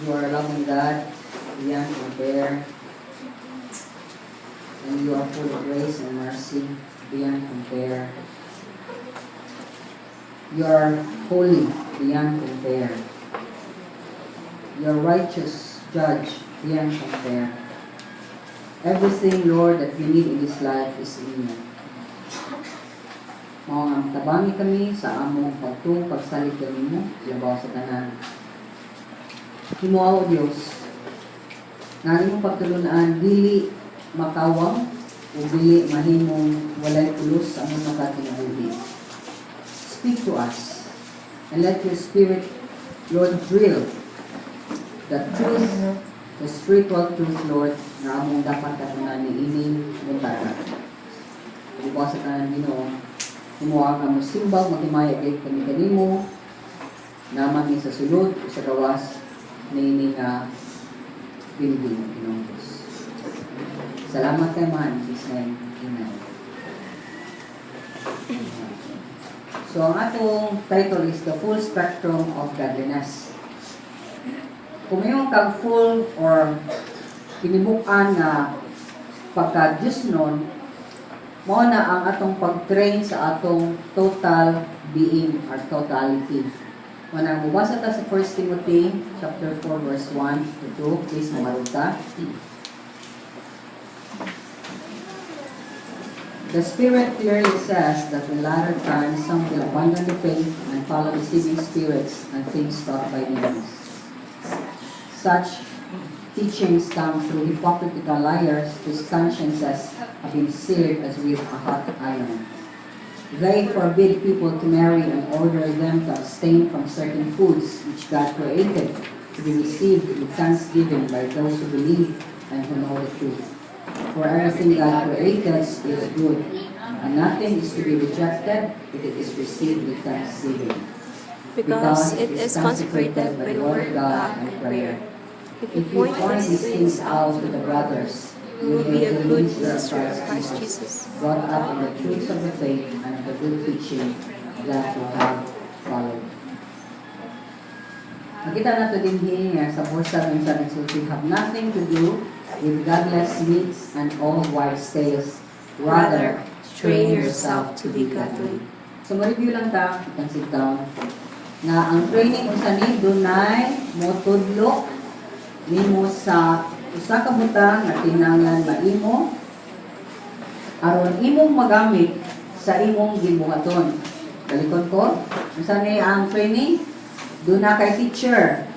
You are a loving God beyond compare. And you are full of grace and mercy beyond compare. You are holy beyond compare. You are righteous judge beyond compare. Everything, Lord, that we need in this life is in you. Mao nga tabangi kami sa among pagtuo, pagsalig kanimo, labaw sa tanan. Himoa, O Dios, nga ang imong pagtulunan dili makawang o dili mahimong walay pulos sa among makakinabuhi. Speak to us and let your Spirit, Lord, drill the truth, the spiritual truth, Lord, nga among dapat katunan niining buntaga. Labaw sa tanan, Ginoo, himoa nga mosimbag maghimaya gid kami kanimo naman ni sa sulod o sa gawas niini nga building, Ginoong Diyos. Salamat kay man, in Jesus' name. Amen. So, ang atong title is "The Full Spectrum of Godliness." Kung mayroon kang full or kinibukan nga pagka Diyos nun, mao na ang atong pag-train sa atong total being or totality. Mao na, mubasa ta sa 1 Timothy chapter 4 verse 1 to 2. Please, maruta. The Spirit clearly says that in latter times some will abandon the faith and follow deceiving spirits and things taught by demons. Such teachings come through hypocritical liars whose consciences have been seared as with a hot iron. They forbid people to marry and order them to abstain from certain foods which God created to be received with thanksgiving by those who believe and who know the truth. For everything God created is good, and nothing is to be rejected if it is received with thanksgiving, because it is consecrated by the word of God and prayer. If you If you point point these these things things out to the brothers, you will be a good minister of Christ Jesus, brought up in the truths of the faith and of the good teaching that you have followed. Nakita nato dinhi nga sa verse 7 sa nagsulti, "Have nothing to do with godless myths and old wives' tales. Rather, train yourself to be godly." So, ma-review lang ta, you can sit down, nga ang training unsa ni? Dunay motudlo nimo sa usa ka butang nga kinahanglan maimo aron imong magamit sa imong gibuhaton. Balikon ko, unsa ni ang training? Duna kay teacher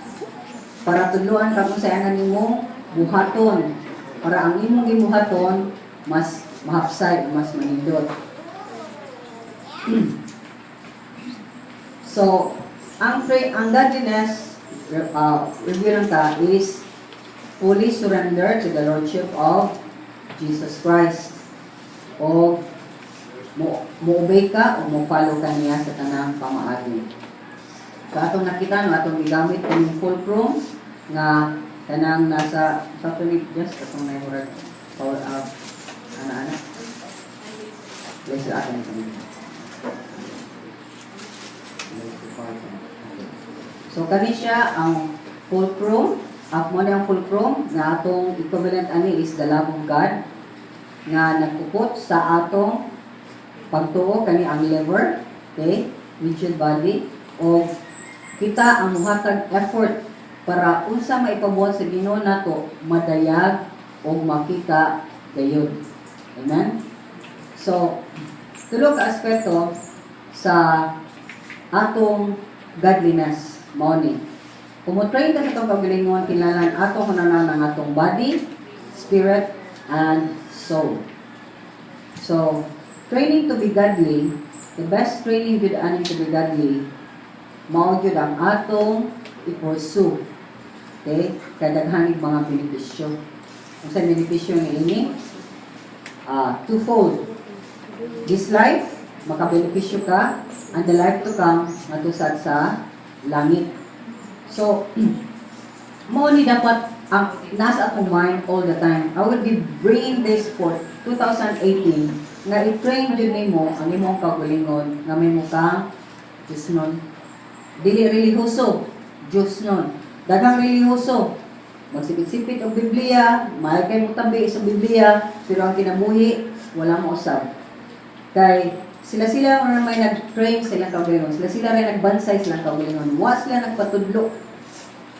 para tudloan ka kung sa nimong buhaton para ang imong gibuhaton mas mahapsay, mas manindot. So, ang godliness, review lang ta, is fully surrender to the Lordship of Jesus Christ. O mo obey ka o mo follow ka niya sa tanang pamaagi. So atong nakita no, atong gigamit kining fulcrum nga kanang nasa sa ato ni just atong naimurag power up ana ana. Place sa atin kami. Okay. So kani siya ang fulcrum, mao ni ang fulcrum nga atong equivalent ani is the love of God nga nagpupot sa atong pagtuo. Kani ang lever, okay, rigid body o kita ang muhatag effort para unsa maipabuhat sa Ginoo nato madayag o makita gayud. Amen. So tulo ka aspeto sa atong godliness mao ni. Kung mo train ka sa atong kaugalingon, kinahanglan atong hunanan ang atong body, spirit, and soul. So, training to be godly, the best training jud aning to be godly, mao jud ang atong i-pursue. Okay? Kay daghanig mga benepisyo. Unsa benepisyo niini? Twofold. This life, makabenepisyo ka, and the life to come, matusad sa langit. So, mao ni dapat ang nasa atong mind all the time. I will be bringing this for 2018 nga i-train jud nimo ang imong kaugalingon nga may kang Diyos nun. Dili relihiyoso, Diyos nun. Daghang relihiyoso, magsipit-sipit og Biblia, mahal kay mo tabi sa Biblia, pero ang kinabuhi, wala mo usab. Kay sila-sila ang may nag-train sa ilang kaugalingon. Sila-sila rin nagbansay sa ilang kaugalingon. Wa sila nagpatudlo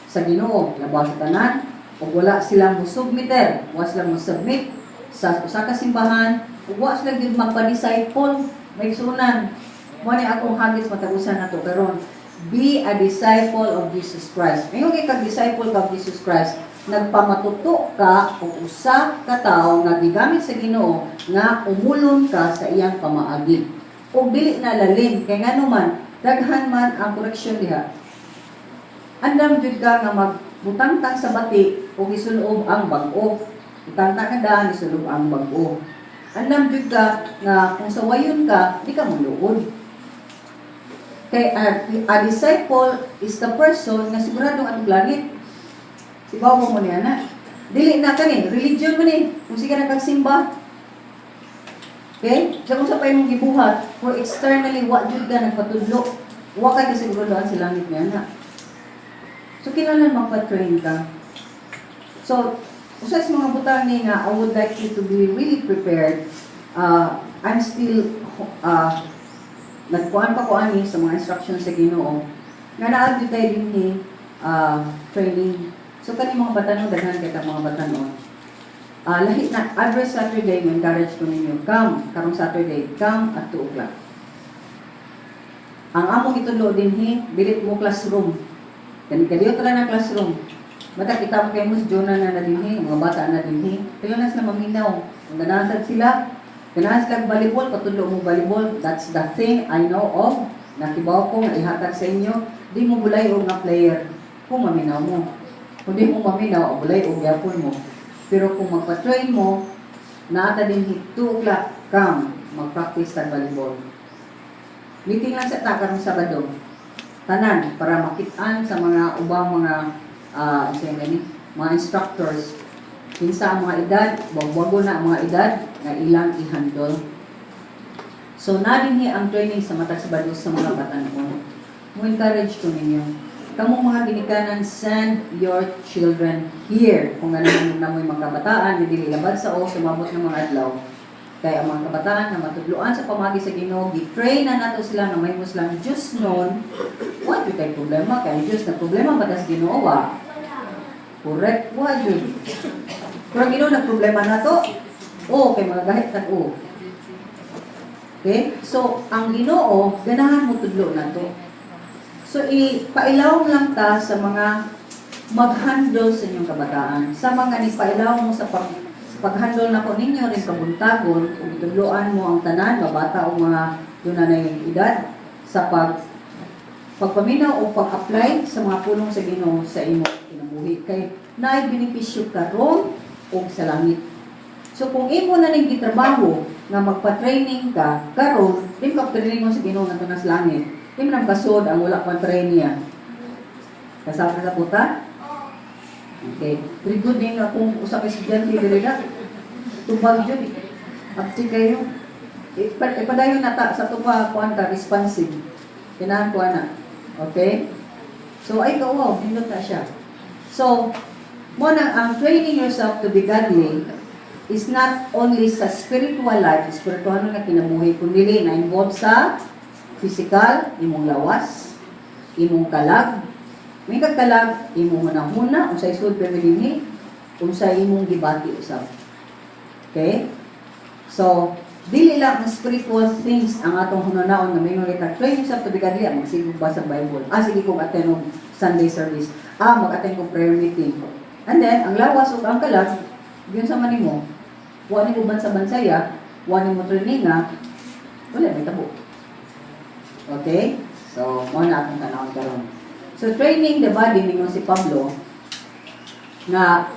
sa Ginoo labaw sa tanan ug wala sila mo submitter, wa sila mo submit sa usa ka simbahan ug wa sila gyud magpa-disciple. May sunan mo ni akong hagis matagusan nato karon: be a disciple of Jesus Christ. Ingon kay kag disciple ka of Jesus Christ, nagpamatuto ka og usa ka tawo nga gigamit sa Ginoo nga umulon ka sa iyang pamaagi ug dili na lalim, kay ngano man daghan man ang koreksyon diha. Andam jud ka nga magbutangtang sa bati ug isulob ang bag-o. Butangtang ka daan, isulob ang bag-o. Andam jud ka nga kung sawayon ka, di ka muluod. Kay a disciple is the person nga siguradong atong langit. Ibaw mo niya na. Dili na kani, religion man ni. Kung sige na kag simba. Okay? Sa kung sa pa imong gibuhat, for externally wa jud ka nagpatudlo. Wa kay kasiguraduhan sa langit niya na. So, kinahanglan magpa-train ka. So, usa sa mga butang ni nga I would like you to be really prepared. I'm still nagkuan pa ko ani sa mga instructions sa Ginoo nga naa gyud tayo dinhi training. So kani mga batanon, daghan kay ta mga batanon. Lahi na every Saturday mo encourage ko ninyo, come karong Saturday, come at 2 o'clock. Ang among gitudlo dinhi, dili mo classroom. Kani kadiyo ra na classroom. Mata kita mo kay Mus Jonah na na dinhi, mga bata na dinhi. Pila na sila maminaw. Kung ganahan sad sila, ganahan sila volleyball, patudlo mo volleyball. That's the thing I know of. Nakibaw ko nga ihatag sa inyo. Di mo bulay og nga player kung maminaw mo. Kung di mo maminaw, bulay og gyapon mo. Pero kung magpa-train mo, naata din 2 o'clock, come, mag-practice tag volleyball. Meeting lang sa ta karong Sabado. Tanan para makitaan sa mga ubang mga sa gani, mga instructors kinsa ang mga edad, wagwago na ang mga edad nga ilang i-handle. So na dinhi ang training sa matag Sabado sa mga batanon. Mo encourage ko ninyo. Kamo mga ginikanan, send your children here. Kung ano na mo'y mga kabataan, hindi labad sa o sumabot ng mga adlaw. Kaya ang mga kabataan nga matudloan sa pamagi sa Ginoo, gi-train na nato sila nga mahimo silang Diyos nun, wa jud kay problema kay ang Diyos na problema ba tas Ginoo wa? Correct, wa jud. Pero ang Ginoo na problema nato, o kay mga gahit tag o. Okay? So, ang Ginoo ganahan mo tudlo nato. So, ipailaw lang ta sa mga mag-handle sa inyong kabataan. Sa mga ni pailaw mo sa pag-handle na ko ninyo rin kabuntagon, ug itudloan mo ang tanan, mabata o mga doon na edad, sa pagpaminaw o pag-apply sa mga pulong sa Ginoo sa imong kinabuhi. Kay naay benepisyo karon ug sa langit. So kung imo na ning gitrabaho nga magpa-training ka karon, di ka training mo sa Ginoo nga sa langit. Di mo nang kasod ang wala pang train niya. Kasama ka sa puta? Okay. Very good din akong usa ka estudyante diri na. Tubag jud. Abti kayo. Ipadayon na ta sa tupa kuan ka responsive. Kinahan ko ana. Okay? So ay ka, wow, nindot na siya. So, mo na ang training yourself to be godly is not only sa spiritual life, spiritual nga kinabuhi, kundi na involved sa physical, imong lawas, imong kalag, may kalag, imong hunahuna, unsay sud permi dinhi, unsay imong gibati usab. Okay? So, dili lang ang spiritual things ang atong hunahunaon nga maingon kita, train yourself to be godly, magsige ba sa Bible. Sige kong attend og Sunday service. Mag-attend kong prayer meeting. And then, ang lawas ug ang kalag, yun sa manimo, wa nimo bansa-bansaya, wa nimo training nga, wala may tabo. Okay? So, mo na atong tanawon karon. So, training the body, ningon si Pablo, nga,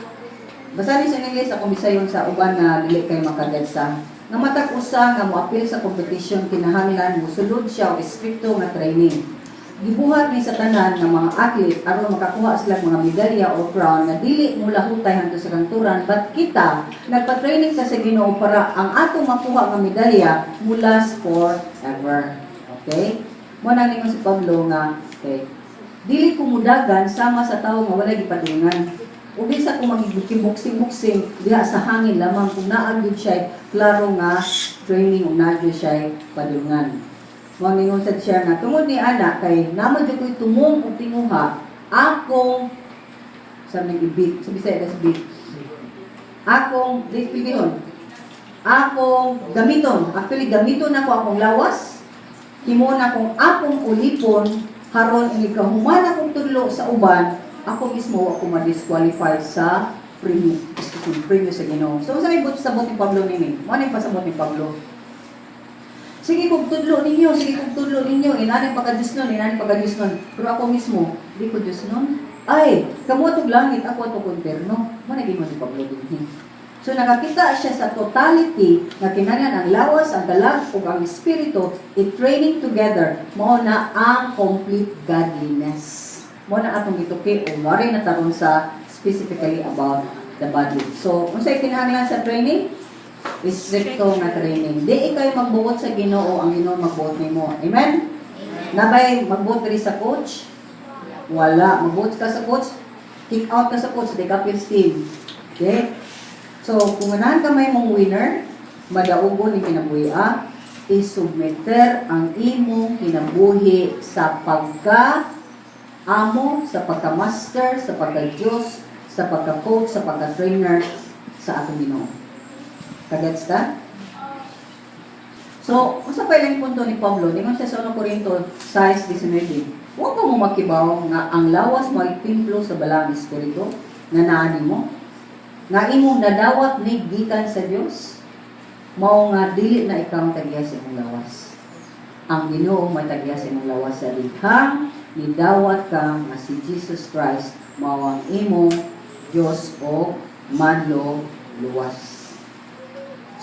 basta ni sa English, akong bisayon sa uban nga dili kay makagetsa, nga matag usa nga moapil sa competition kinahanglan mosulod siya og estrikto nga training. Gibuhat ni sa tanan nga mga athlete aron makakuha sila mga medalya o crown nga dili mo lahutay hangtod sa kangturan, but kita nagpa-training ta sa Ginoo para ang atong makuha nga medalya mo last forever. Okay? Mo na ningon si Pablo nga okay. Dili ko mudagan sama sa tawo nga walay gipadulngan. Ug bisa ko magkiboksing-boksing diha sa hangin lamang kung naa gyud siya klaro nga training ug naa gyud siya padulngan. Mao ningon sad siya nga tungod ni ana kay naa man jud ko'y tumong ug tinguha akong sa nang ibig sa Bisaya das big akong di pilihon akong gamiton. Actually, gamiton nako akong lawas, himon akong akong ulipon, haron inig kahuman akong tudlo sa uban, ako mismo ako ma-disqualify sa premyo, premyo sa Ginoo. So unsa may buot sabot ni Pablo nini? Mo na pasabot ni Pablo? Sige kog tudlo ninyo, sige kog tudlo ninyo, inani pagka Diyos nun, inani pagka Diyos nun. Pero ako mismo, di ko Diyos nun. Ay, kamo atog langit, ako atog impierno. Mo na gingon ni Pablo dinhi. So nakakita siya sa totality nga kinahanglan ang lawas, ang kalag ug ang espiritu i-training together, mao na ang complete godliness. Mao na atong gituki ug mao na taron sa specifically about the body. So unsay kinahanglan sa training? Istrikto nga training. Di ikaw magbuot sa Ginoo, ang Ginoo magbuot nimo. Amen? Nabay magbuot diri sa coach? Wala. Magbuot ka sa coach, kick out ka sa coach, di ka team. Okay? So, kung ganahan ka mahimong winner, madaugon ni kinabuhi ah, isubmeter ang imong kinabuhi sa pagka amo, sa pagka-master, sa pagka-Diyos, sa pagka-coach, sa pagka-trainer sa atong Ginoo. Kagets ka? So, unsa pa ilang punto ni Pablo? Ningon siya sa 1 Corinto 6:19. Wa ba mo makibaw nga ang lawas mo ay templo sa Balaang Espiritu nga naa nimo? Nga imong nadawat ni gikan sa Dios? Mao nga dili na ikaw ang tag-iya sa imong lawas. Ang Ginoo may tag-iya sa imong lawas sa dihang nidawat ka nga si Jesus Christ mao ang imong Dios o manluluwas.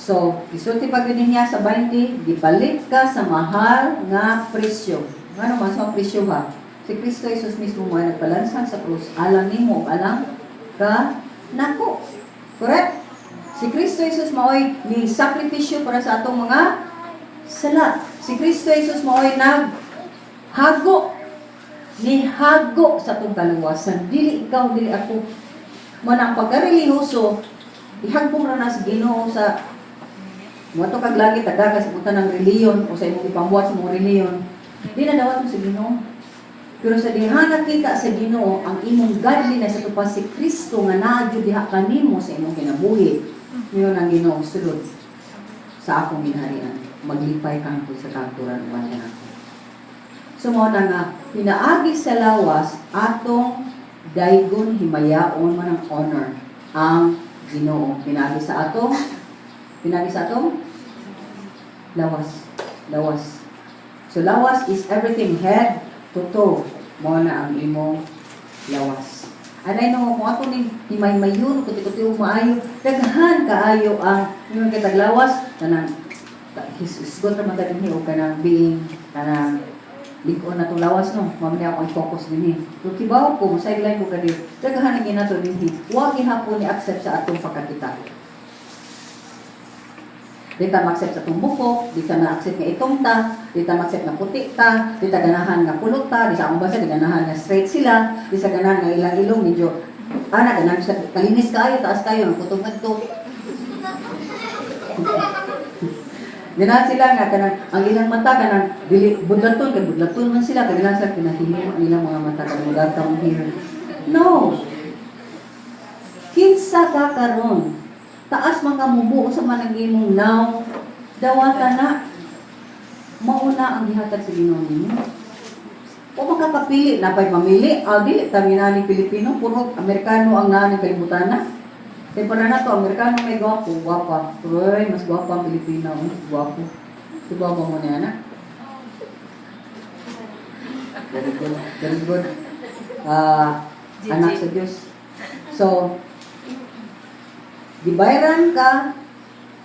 So, isulti pa gyud niya sa 20, gipalit ka sa mahal nga presyo. Ngano man sa presyo ha? Si Kristo Jesus mismo mo nagpalansang sa krus alang nimo ug alang ka nako. Correct? Si Kristo Jesus maoy ni sakripisyo para sa atong mga sala. Si Kristo Jesus maoy nag hago ni hago sa atong kaluwasan. Dili ikaw, dili ako. Man ang pagkarelihiyoso, ihagbong ra na sa Ginoo sa mo to kag lagi taga ka sa butan ng reliyon o sa imong ipambuhat sa imong reliyon. Di na dawat mo sa Ginoo. Pero sa diha nakita sa Ginoo ang imong godliness sa pa si Kristo nga naa jud diha kanimo sa imong kinabuhi. Ngayon ang Ginoo sulod sa akong ginharian. Maglipay ka hangtod sa kahangturan uban nako. So mao na nga pinaagi sa lawas atong daygon, himayaon man ang honor ang Ginoo. Pinaagi sa atong lawas. Lawas. So lawas is everything head to toe. Mao na ang imong lawas. Anay no kung ato ning himay-mayon kuti-kuti ug maayo, daghan kaayo ang imong kitag lawas kanang hisgot ra man ta dinhi og kanang being kanang lig-on na tong lawas no. Mao man ako i-focus dinhi. Pero kibaw ko, sideline ko kadi. Daghan ang ginato dinhi. Wa gihapon ni accept sa atong pagkakita. Di ta ma-accept sa atong buko, di ta ma-accept nga itong ta, di ta ma-accept nga puti ta, di ta ganahan nga kulot ta, di sa akong bansa di ganahan nga straight sila, di sa ganahan nga ilang ilong medyo ana ganahan sa kalinis kaayo, taas kayo, ang kutong kadto. Ganahan sila nga kanang ang ilang mata kanang dili budlaton kay budlaton man sila kay ganahan sila kinahimo ang ilang mga mata kanang come here. No. Kinsa ka karon? Taas man ka mubuo sa man ang imong now, dawata na. Mauna ang gihatag sa Ginoo ninyo. O makakapili, napay mamili, ah, dili kami na ni Pilipino, puro Amerikano ang naa ni kalibutan na. Kaya para na to, Amerikano may gwapo, gwapa. Pero ay, mas gwapa ang Pilipino, mas gwapo. Si gwapa mo niya na. Very good, very good. Ah, anak sa Diyos. So, gibayran ka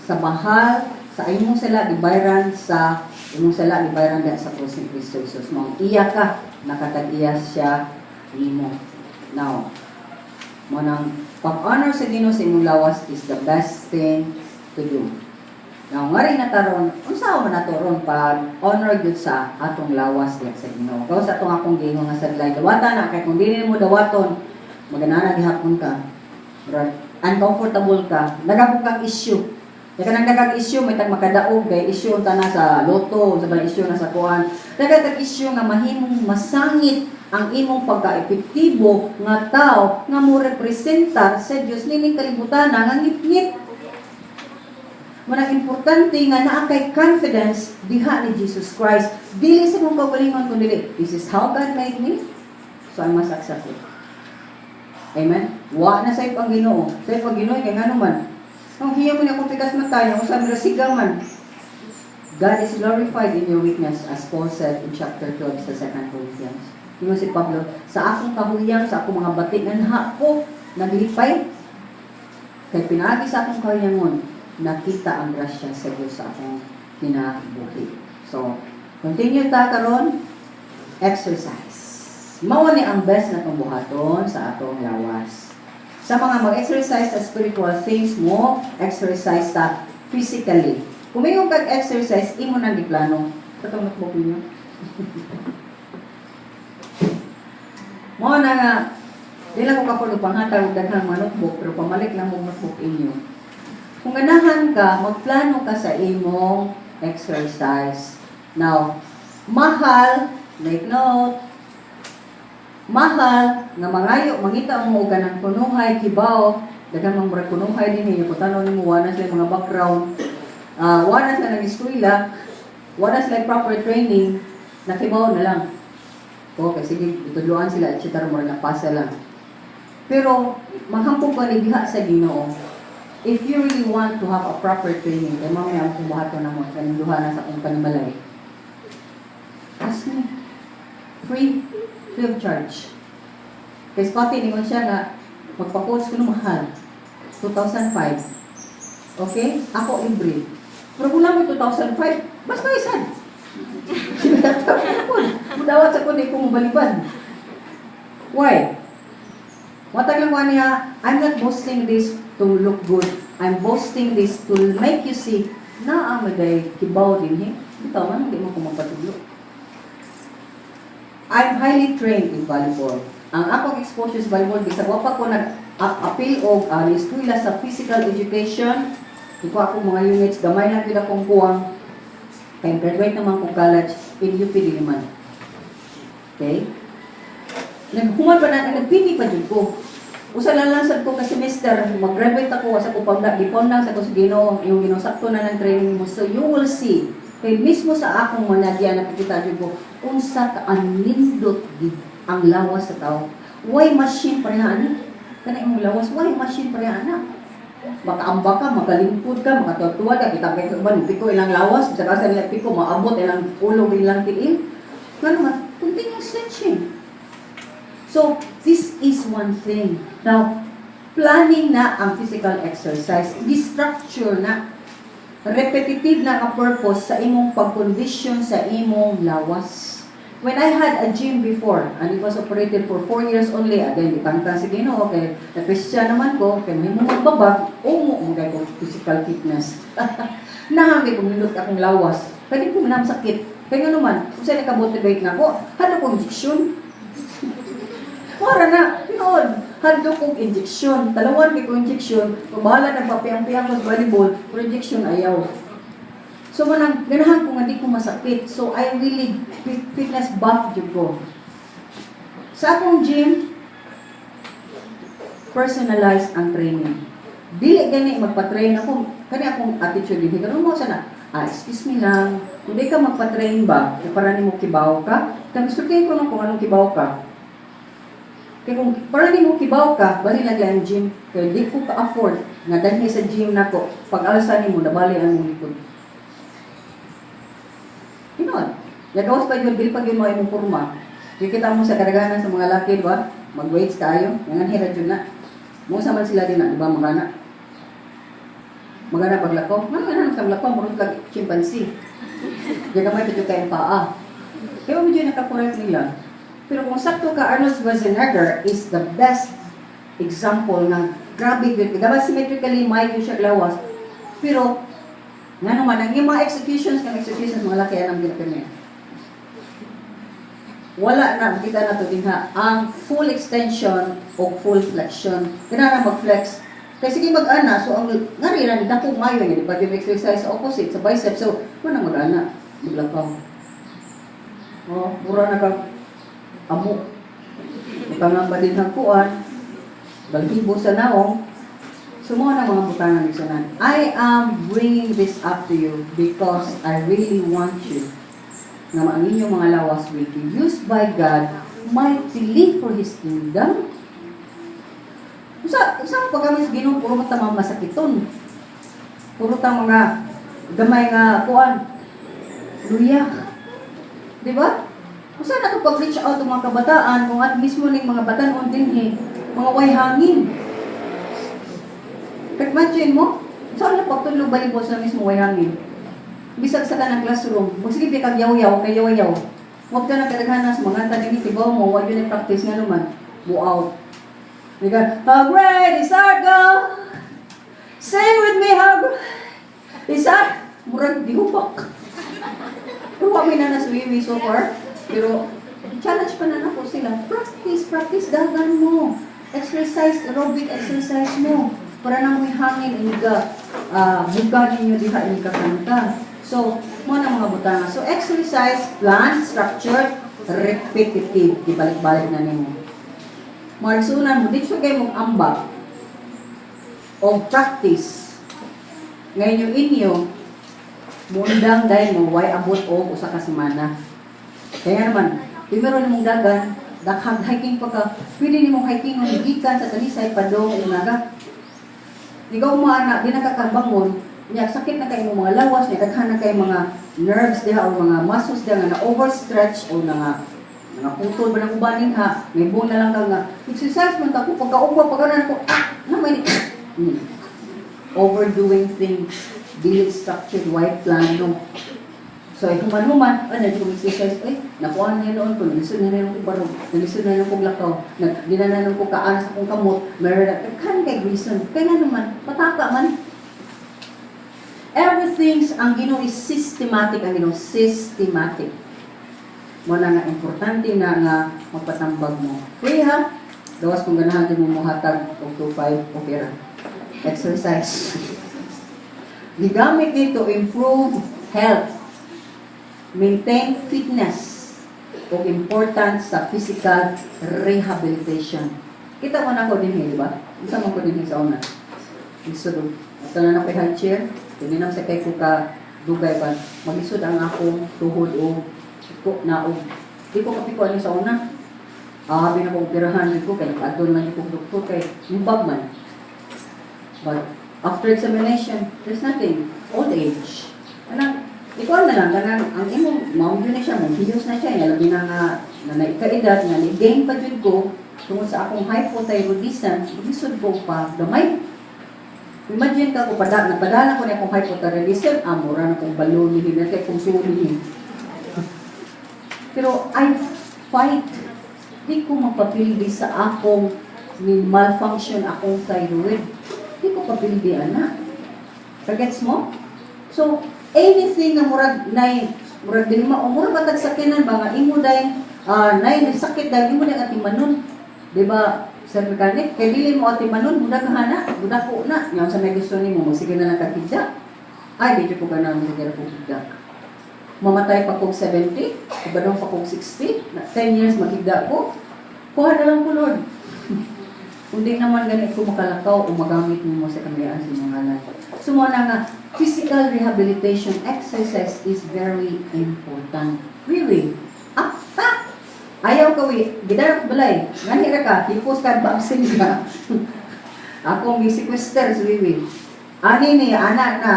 sa mahal, sa imong sala, gibayran sa imong sala, gibayran da sa krus ni Kristo Jesus. Mao iya ka, nakatag-iya siya nimo. Now, mo nang pag-honor sa Ginoo sa imong lawas is the best thing to do. Now, nga rin nataron, unsa man nato ron pag honor gyud sa atong lawas diha sa Ginoo? Gawas sa atong akong giingon nga sadlay, dawata na kay kung dili mo dawaton, maganana gihapon ka. Murag uncomfortable ka, nagapon kang issue. Kaya kanang daghang issue may tag makadaog kay issue unta na sa lotto, sa ba issue na sa kuan. Daghang kag issue nga mahimong masangit ang imong pagka-epektibo nga tao nga mo representar sa Dios nining kalibutan nga ngit-ngit. Manang importante nga naa kay confidence diha ni Jesus Christ. Dili sa mong kaugalingon kundi this is how God made me. So I must accept it. Amen? Wa na sa ang Ginoo. Sa ang Ginoo kay ngano man. Ang hiya mo ni akong pikas man tayo, kung sa siga man. God is glorified in your weakness, as Paul said in chapter 12 sa 2 Corinthians. Ingon si Pablo, sa akong kahuyang, sa akong mga bati, nga ko, naglipay. Kay pinaagi sa akong kahuyangon, nakita ang grasya sa Diyos sa akong kinabuhi. So, continue ta karon, exercise. Mao ni ang best na itong buhaton sa atong lawas. Sa mga mag-exercise sa spiritual things mo, exercise ta physically. Kung may kag exercise, imo nang giplano. Katong notebook ninyo. Mo na nga, di lang ko ka panghatag og daghang mga notebook, pero pamalit lang mo notebook inyo. Kung ganahan ka, magplano ka sa imong exercise. Now, mahal, take note, mahal nga mangayo mangita mo og kanang kunuhay kibaw, daghang mga murag kunuhay dinhi, kung tan-aw nimo, wala sila mga background, wala sila nang eskwela, wala sila proper training, nakibaw na lang. Okay, sige, itudloan sila, etc., murag napasa lang. Pero maghampog ka ni diha sa Ginoo. If you really want to have a proper training, kay mamaya ang kumuhato na mo kaning duha na sa akong panimalay, ask me. Free, free of charge. Kay Scotty, ningon siya nga, magpa-coach ko no mahal. 2005. Okay? Ako libre. Pero kung mo 2005, mas may sad. Mudawat sa ko, di ko mabalibad. Why? Watag lang ko niya, I'm not boasting this to look good. I'm boasting this to make you see na ang day kibaw din he. Bitaw man, hindi mo ko magpatudlo. I'm highly trained in volleyball. Ang akong exposure sa volleyball, bisag wa pa ko nag-appeal og eskwela sa physical education, di ko ako mga units, gamay lang gyud akong kuwang. Kay graduate naman ko college in UP Diliman. Okay? Naghuman pa na, nagpili pa jud ko. Usa lang lang sad ko ka semester, mag-graduate ako sa ko pagda, gipon lang sa ko sa Ginoo, yung Ginoo sakto na ng training mo. So you will see, kay mismo sa akong managya nakikita jud ko unsa ka anindot gid ang lawas sa tao. Why machine pareha ani? Kana imong lawas, why machine pareha ana? Makaamba ka, makalingkod ka, makatuwa ka, kita kay uban piko ilang lawas, bisag asa nila piko maabot ilang ulo, ilang tiil. Ngano man, continue stretching. So, this is one thing. Now, planning na ang physical exercise, gi-structure na, repetitive na ang purpose sa imong pag-condition sa imong lawas. When I had a gym before, and it was operated for 4 years only, again, itangtang sa Ginoo, kay na-Christian naman ko, kay mahimo magbabag, umo mo kay ko physical fitness. Nahangay kong nindot akong lawas. Pwede ko manam sakit. Kaya nga naman, kung saan naka-motivate na ako, halo kong injection. Mora na, tinuod. Hadlok kong injection. Talawan kay ko injection. Kung bahala nagpapiyang-piyang ko sa volleyball, pero injection ayaw. So manang ganahan ko nga di ko masakit. So I really fitness buff jud ko. Sa akong gym, personalized ang training. Dili gani magpa-train ako, kani akong attitude din. Karon mo sana, excuse me lang, kung di ka magpa-train ba, kay para nimo kibaw ka, tapos ko nung kung anong kibaw ka. Kay kung para nimo kibaw ka, bali lang ang gym. Kay di ko ka-afford nga dalhi sa gym nako, pag alsa nimo nabali ang imong likod. Tinuod. Yagawas pa yun, dili pa yun mo imong porma. Di kita mo sa kadaghanan sa mga laki, di ba? Mag-weights kayo, nga hira jud na. Mo sa man sila din na, di ba, magana. Magana paglako. Nga nga sa lako, murag kag chimpanzee. Di gamay pa jud kayong paa. Kaya mo dyan nakakorek nila. Pero kung sakto ka, Arnold Schwarzenegger is the best example nga grabe gyud. Dapat symmetrically may gyud siya lawas. Pero Nga naman, ang mga executions, kang executions, mga laki, anong ginapirmi. Wala na, kita na to din ha, ang full extension o full flexion. Kinahanglan mag-flex. Kasi sige mag-ana, so ang ngari ra ni dako mayo niya, di ba yung exercise opposite sa biceps, so wala mag-ana, maglakaw. Oh, mura na kag amo. Butangan ba din ang kuan? Balhibo sa naong. So mo na mga butangan ni sunan. I am bringing this up to you because I really want you nga ang inyong mga lawas will be used by God mightily for His kingdom. Usa pag kami sa Ginoo, puro ta mga masakiton. Puro ta mga gamay nga kuan. Luya. Di ba? Usa na to pag-reach out ng mga kabataan kung at mismo ning mga batan-on dinhi, mga way hangin. But imagine mo, saan na pagtulog balibot sa mismo way hangin? Bisag sa kanang classroom, magsige kag yaw-yaw, kay yaw-yaw. Huwag ka na kadaghanan sa mga tanin tibaw mo, wa yun practice nga naman. Buaw. Diga, "How great is our God? Sing with me, how great is our." Murag gihubak. Pero wa may na nasuwiwi so far. Pero challenge pa na nako sila. Practice, practice, dagan mo. Exercise, aerobic exercise mo. Para na mo'y hangin iniga, buga ninyo diha iniga kanta. So, mo na mga butanga. So, exercise, plan, structured, repetitive. Ibalik-balik na nimo. Marsunan mo, dito kay mong amba o practice. Ngayon yung inyo, mundang dahil mo, way abot o usa ka semana. Kaya naman, primero nimong dagan, daghang hiking pa ka, pwede nimong hiking ng gikan sa Talisay, padong, unaga. Ikaw mo ana, di nakakabangon, nya sakit na kay imong mga lawas, nya daghan na kay mga nerves diha o mga muscles diha nga na overstretch o na nga nga putol ba ng ubanin ha, may buong na lang ka nga, exercise man ta ko, pagkaugwa, pagka ko, ah, na may Overdoing things, dili structured, way plano. So, ay human-human, ay, nandiyo kong exercise, ay, nakuha niya noon ko, nalisod na ko barog, nalisod na ko lakaw, nagdinanan ko kaan sa akong kamot, meron na, kan kay reason, kaya nga naman, pataka man. Everything's, ang Ginoo is systematic, ang Ginoo systematic. Mo na nga importante na nga magpatambag mo. Free ha? Gawas kung ganahan din mo mohatag og 2.5, okay ra. Exercise. Gigamit nito improve health, maintain fitness, o important sa physical rehabilitation. Kita mo na ako din, di ba? Isa mo ko din sa una. Lisod. Ito na na high chair. Hindi na sa kay ko ka dugay ba. Maglisod ang akong tuhod o ko na og di ko kapiko ani sa una. Ah, na ko operahan ko kay nakaadto man ko doktor kay umbag man. But after examination, there's nothing. Old age. Anang ikaw na lang kanang ang imong mao gyud na siya, mo hiyos na siya, nga labi na nga na naikaedad nga ni gain pa jud ko tungod sa akong hypothyroidism, lisod ko pa gamay. Imagine ka ko pada napadala ko ni akong hypothyroidism, ah, mura na kong balon ni kay kung suli. Pero I fight. Di ko mapapildi sa akong ni malfunction akong thyroid. Di ko papildi ana. Kagets mo? So, anything nga murag nay murag dili ma o murag batag sakinan ba nga imo day nay sakit dahil imo day atimanon. Di ba? Sir mechanic, kay dili mo atimanon, muda ka hana, muda ko na. Nya sa may gusto nimo, magsige na lang kag higda. Ay, di ko ganahan sige ra kog higda. Mamatay pa kog 70, ubadong pa kog 60, na 10 years maghigda ko. Kuha na lang ko, Lord. Kung di naman ganit ko makalakaw o magamit mo sa kamayaan sa imong ngalan. So mo na nga, physical rehabilitation exercise is very important. Really. Ah, ayaw ka wi, gidara balay. Ngani ra ka, hipos ka boxing ka. Akong gi-sequester si Wiwi. Ani ni ana na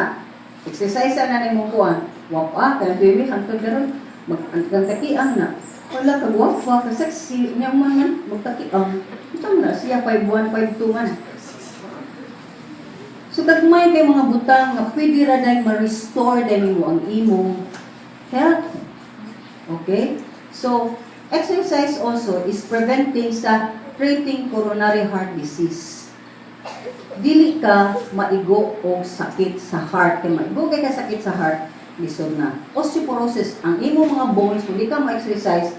exercise na nimo kuan. Wapa kay Wiwi hangtod karon mag ang takiang na. Wala ka gwapa ka sexy nya man man magtakiang. Ito na siya 51 52 man. So gagmay kay mga butang nga pwede ra dahil ma-restore dahil mo ang imong health. Okay? So, exercise also is preventing sa treating coronary heart disease. Dili ka maigo og sakit sa heart. Kay maigo kay ka sakit sa heart, lisod na. Osteoporosis, ang imong mga bones, kung di ka ma-exercise,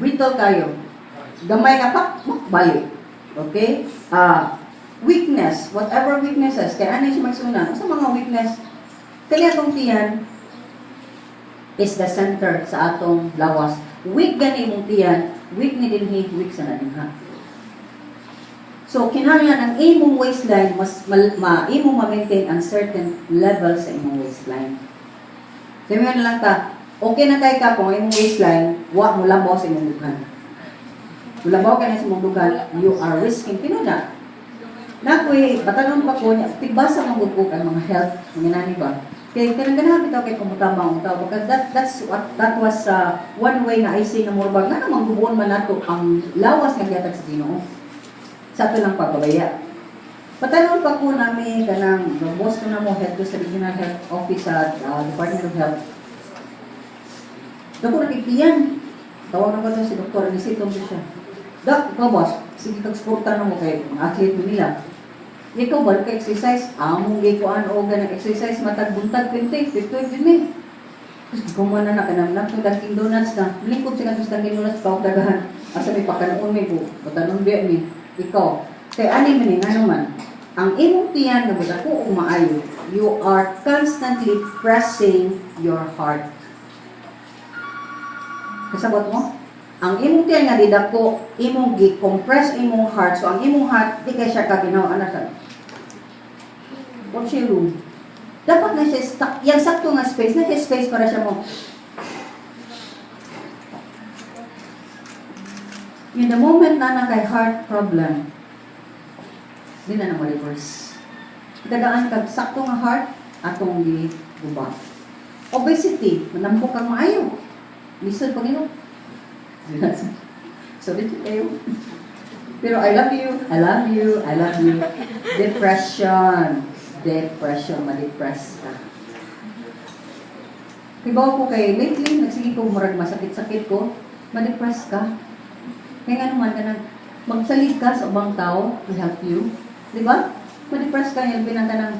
brittle kayo. Gamay nga pak, balik. Okay? Weakness, whatever weaknesses, kaya ano siya magsunan? Sa mga weakness, kaya atong tiyan is the center sa atong lawas. Weak gani imong tiyan, weak ni dinhi, weak sa na dinha. So, kinahanglan ang imong waistline, mas ma, imong ma-maintain ang certain level sa imong waistline. So, yun na lang ta, okay na kay ka kung ang imong waistline, wa mo labaw sa imong dughan. Mulabaw ka na sa imong dughan, you are risking. Tinuod na. Nakoy, batanon pa ko niya, tigbasa ng ko ang mga health, mga nani ba? Kay kanang ganahan bitaw kay kumutabang ang tao because that was one way na I see nga murag nga namang gubuon man nato ang lawas nga gihatag sa Ginoo sa ato lang pagbabaya. Patanon pa ko nami kanang boss ko na mo, head ko sa Regional Health Office sa Department of Health. Dako nakigtiyan. Tawag na ko to si Dr. Anisito siya. "Dok, ikaw boss, sige kag suporta na mo kay mga athlete mo nila. Ikaw ba ka exercise?" "Among gikuan og ganang exercise matag buntag 20, 50 din eh." Tapos gumawa na na kanang nak Dunkin Donuts na. Lingkod sa kantos Dunkin Donuts pa og dagahan. Asa may pakanon mi ko. Patanon biya mi. Ikaw. Kay ani man ni ngano man. Ang imong tiyan nga modako og maayo, you are constantly pressing your heart. Kasabot mo? Ang imong tiyan nga didako, imong gi-compress imong heart. So ang imong heart, di kay siya kaginaw ana sa. Wa siya room. Dapat na siya stuck, yang sakto nga space, na siya space para siya mo. In the moment na na kay heart problem, di na na mo-reverse. Dagaan kag sakto nga heart, atong gi-guba. Obesity, manambok kang maayo. Lisod pag ino. Sorry kayo. Pero I love you, I love you, I love you. Depression. Depression, ma-depress ka. Kibaw ko kay lately, nagsige ko murag masakit-sakit ko, ma-depress ka. Kaya nga naman ka nang magsalig ka sa ubang tao to help you. Di ba? Ma-depress ka, labi na ka ng,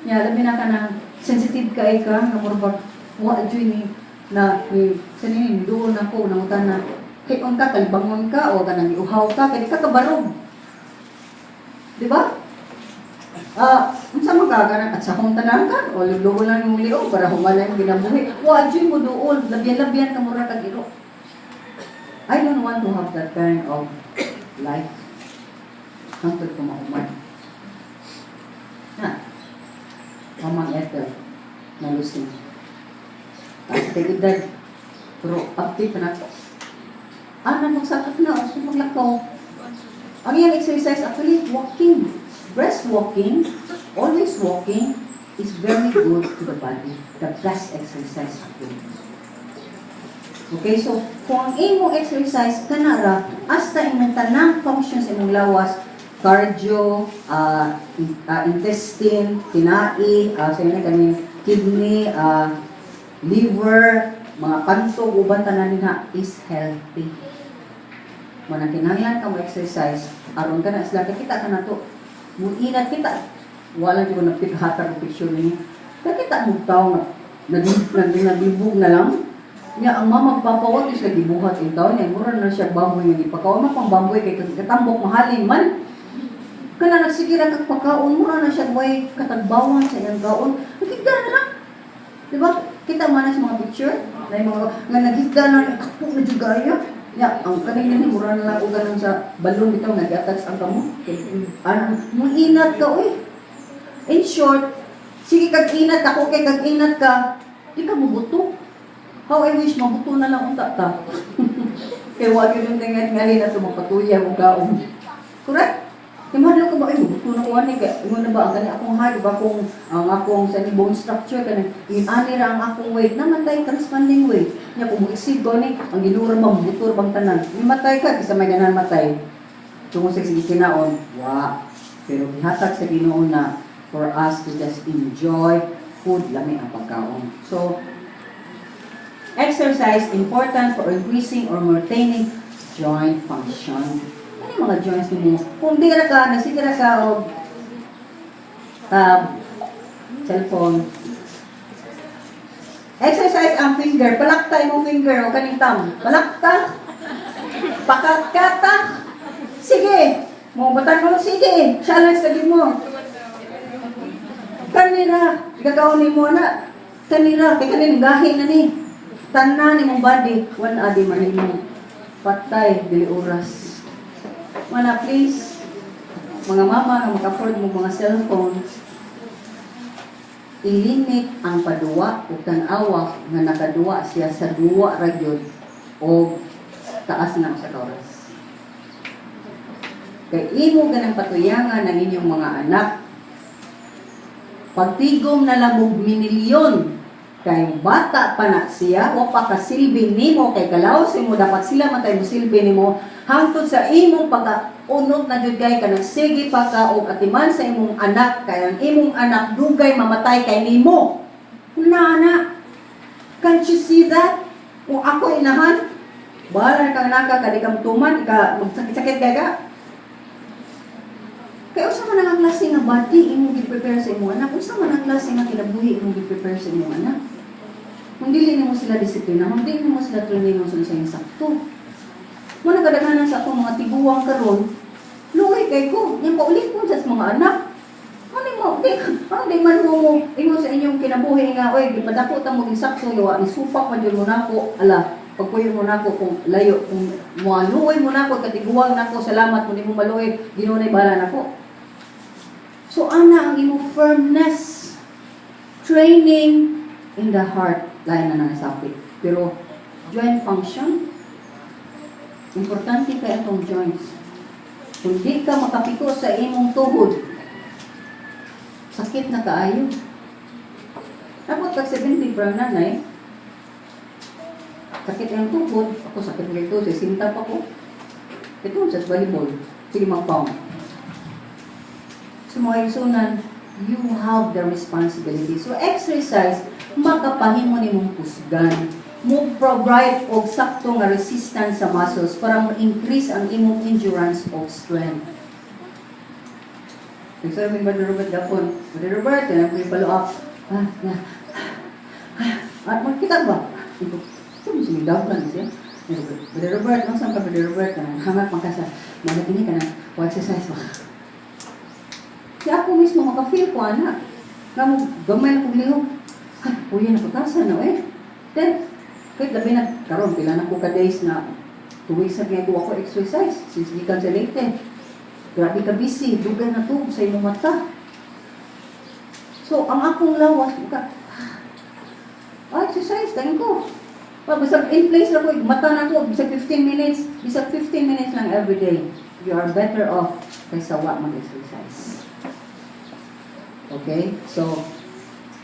ya, labi na ka ng sensitive ka ay ka, nga murag wa jud ni na ni sa nini doon ako nangutan na kay on ka kalibangon ka o kanang iuhaw ka kay di ka kabarog, di ba? Unsa man ka kanang at sa tanan ka o luol lang imong liog para humala imong ginabuhi, wa jud mo duol, labyan-labyan ka, mura kag iro. I don't want to have that kind of life hangtod ko mahuman na Mamang Ethel na lusing. Taas kay edad. Pero update pa na to. Ah, magsakit na. O, maglakaw. Ang iyang exercise, actually, walking. Brisk walking, always walking, is very good to the body. The best exercise, actually. Okay, so, kung ang imong exercise, kanara, hasta imong tanang functions imong lawas, cardio, intestine, tinai, sa inyo kaning kidney, liver, mga pantog, uban tanan dinha is healthy. Manang kinahanglan ka mo exercise, aron ka na sila, kita ka na to. Muinat kita. Wala jud ko nagpighatag og picture ninyo. Kakita mo tao nga nagibog na lang. Nya ang mama magpapawat is gibuhat in taon niya mura na siya baboy nga gipakaon man pang baboy kay katambok mahalin man. Kana nagsige ra kag pagkaon, mura na siya way katagbawan sa iyang kaon. Naghigda na lang. Di ba? Kita man na sa mga picture na yung mga nga naghigda na kapo na jud kaayo. Ya, ang kaning nini mura na lang og ganon sa balon bitaw nag-attach ang kamo. Ano, muinat ka oy. In short, sige kag inat ako kay kag inat ka, di ka mubuto. How I wish mabuto na lang unta ta. Kay wa gyud yung tingat ngali na tumapatuya og kaon. Correct? Kay mahadlok ka ba ay mabuto na ko ani kay ingon na ba ang gani akong height ba kung ang akong sa ni bone structure kanang in-ani ra ang akong weight, namatay corresponding weight. Nya kung mo-exceed ko ni ang Ginoo ra mabuto ra bang tanan. Matay ka kaysa may ganahan matay. Tungod sa sige kinaon, wa. Pero gihatag sa Ginoo na for us to just enjoy food, lami ang pagkaon. So, exercise important for increasing or maintaining joint function. Ano yung mga joints nimo? Kung di ra ka, nasige ra ka og Tab, cellphone. Exercise ang finger. Palakta imong finger o kaning thumb. Palakta. Pakatkata. Sige. Mo batan mo, sige. Challenge lagi mo. Kanira, gagawin nimo na. Kanira, kay kanin gahi na ni. Tanan nimong body, one adi mahimo. Patay, dili oras. Mana please, mga mama nga maka-afford mo mga cellphone, ilimit ang paduwa o tan-awa nga nakaduwa siya sa duwa ra gyud o taas na sa oras. Kay imo ganang patuyangan ng inyong mga anak. Pagtigom na lang og minilyon kay bata pa na siya, wa pa kasilbi nimo, kay kalaw mo dapat sila matay mo silbi nimo hangtod sa imong pagkaunot na jud kay kanang sige pa ka og atiman sa imong anak, kay ang imong anak dugay mamatay kay nimo. Na na, can't you see that? Kung ako inahan, bahala na kang naka kadi ka tuman ka magsakit-sakit kay ka. Kaya usa man ang klase nga body imong gi-prepare sa imong anak, usa man ang klase nga kinabuhi imong gi-prepare sa imong anak. Kung dili nimo sila disiplina, kung dili nimo sila training sa unsay sakto. Mo na kadaghanan sa akong mga tiguang karon, luoy kay ko, yang paulit ko sa mga anak. Ano mo, di, ano di man mo mo, ingon sa inyong kinabuhi nga, oy, gipadako ta mo sakto, yawa, ni supak man jud mo nako, ala, pagpuyo mo nako kung layo, kung moaluoy mo nako, katiguang nako, salamat kung di mo maluoy, Ginoo na'y bahala nako. So, ana ang imong firmness. Training in the heart, lain na nang sakit. Pero, joint function, importante kay atong joints. Kung di ka makapiko sa imong tuhod, sakit na kaayo. Tapos pag 70 pa nanay, sakit ang tuhod, ako sakit ng tuhod, sinta pa ko. Ito sa volleyball, sige mag-pound. So mga igsunan, you have the responsibility. So exercise, makapahimo nimong kusgan. Mo provide og sakto nga resistance sa muscles para mo increase ang imong endurance of strength. Nagsabi ba Brother Robert gapon? Brother Robert, yan ang follow up. Ah, na. Ah, ah, magkita ba? Ito, ito mo sumidab lang siya. Brother Robert, ano saan ka, Brother Robert? Hangat man ka sa, malagini ka na, o exercise ba? Kaya ako mismo maka-feel ko, ana. Nga mo, gamay na kong lihok. Ay, kuya, napatasan na eh. Then, kahit labi na, karon pila na ko ka days na 2 weeks na ginagawa ko exercise since gikan sa Leyte. Grabe ka busy, dugay na to sa imong mata. So, ang akong lawas, maka, ah, exercise, kain ko. Pa, bisag in place ra ko, mata na ko, bisag 15 minutes, bisag 15 minutes lang every day. You are better off kaysa wa mag-exercise. Okay? So,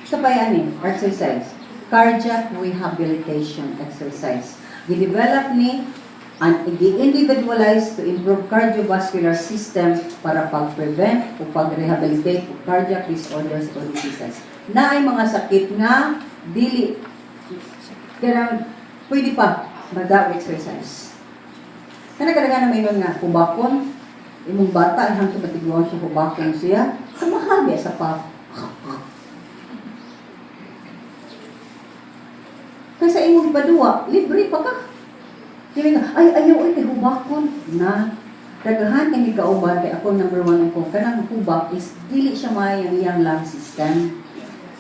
sa ani, exercise. Cardiac rehabilitation exercise. Gi-develop ni and gi-individualize to improve cardiovascular system para pag-prevent o pag-rehabilitate og cardiac disorders or diseases. Na ay mga sakit nga dili kanang pwede pa mag-exercise. Kana kadaghan na maingon nga hubakon imong bata hangtod matiguang siya, hubakon siya, kamahal biya sa pa. Kaysa imong ipaduwa, libre pa ka. Dili nga, "Ay, ayaw, ay, kay hubakon." Na, daghan kay kauban, kay ako number one ko, kanang hubak is, dili siya may ang iyang lung system.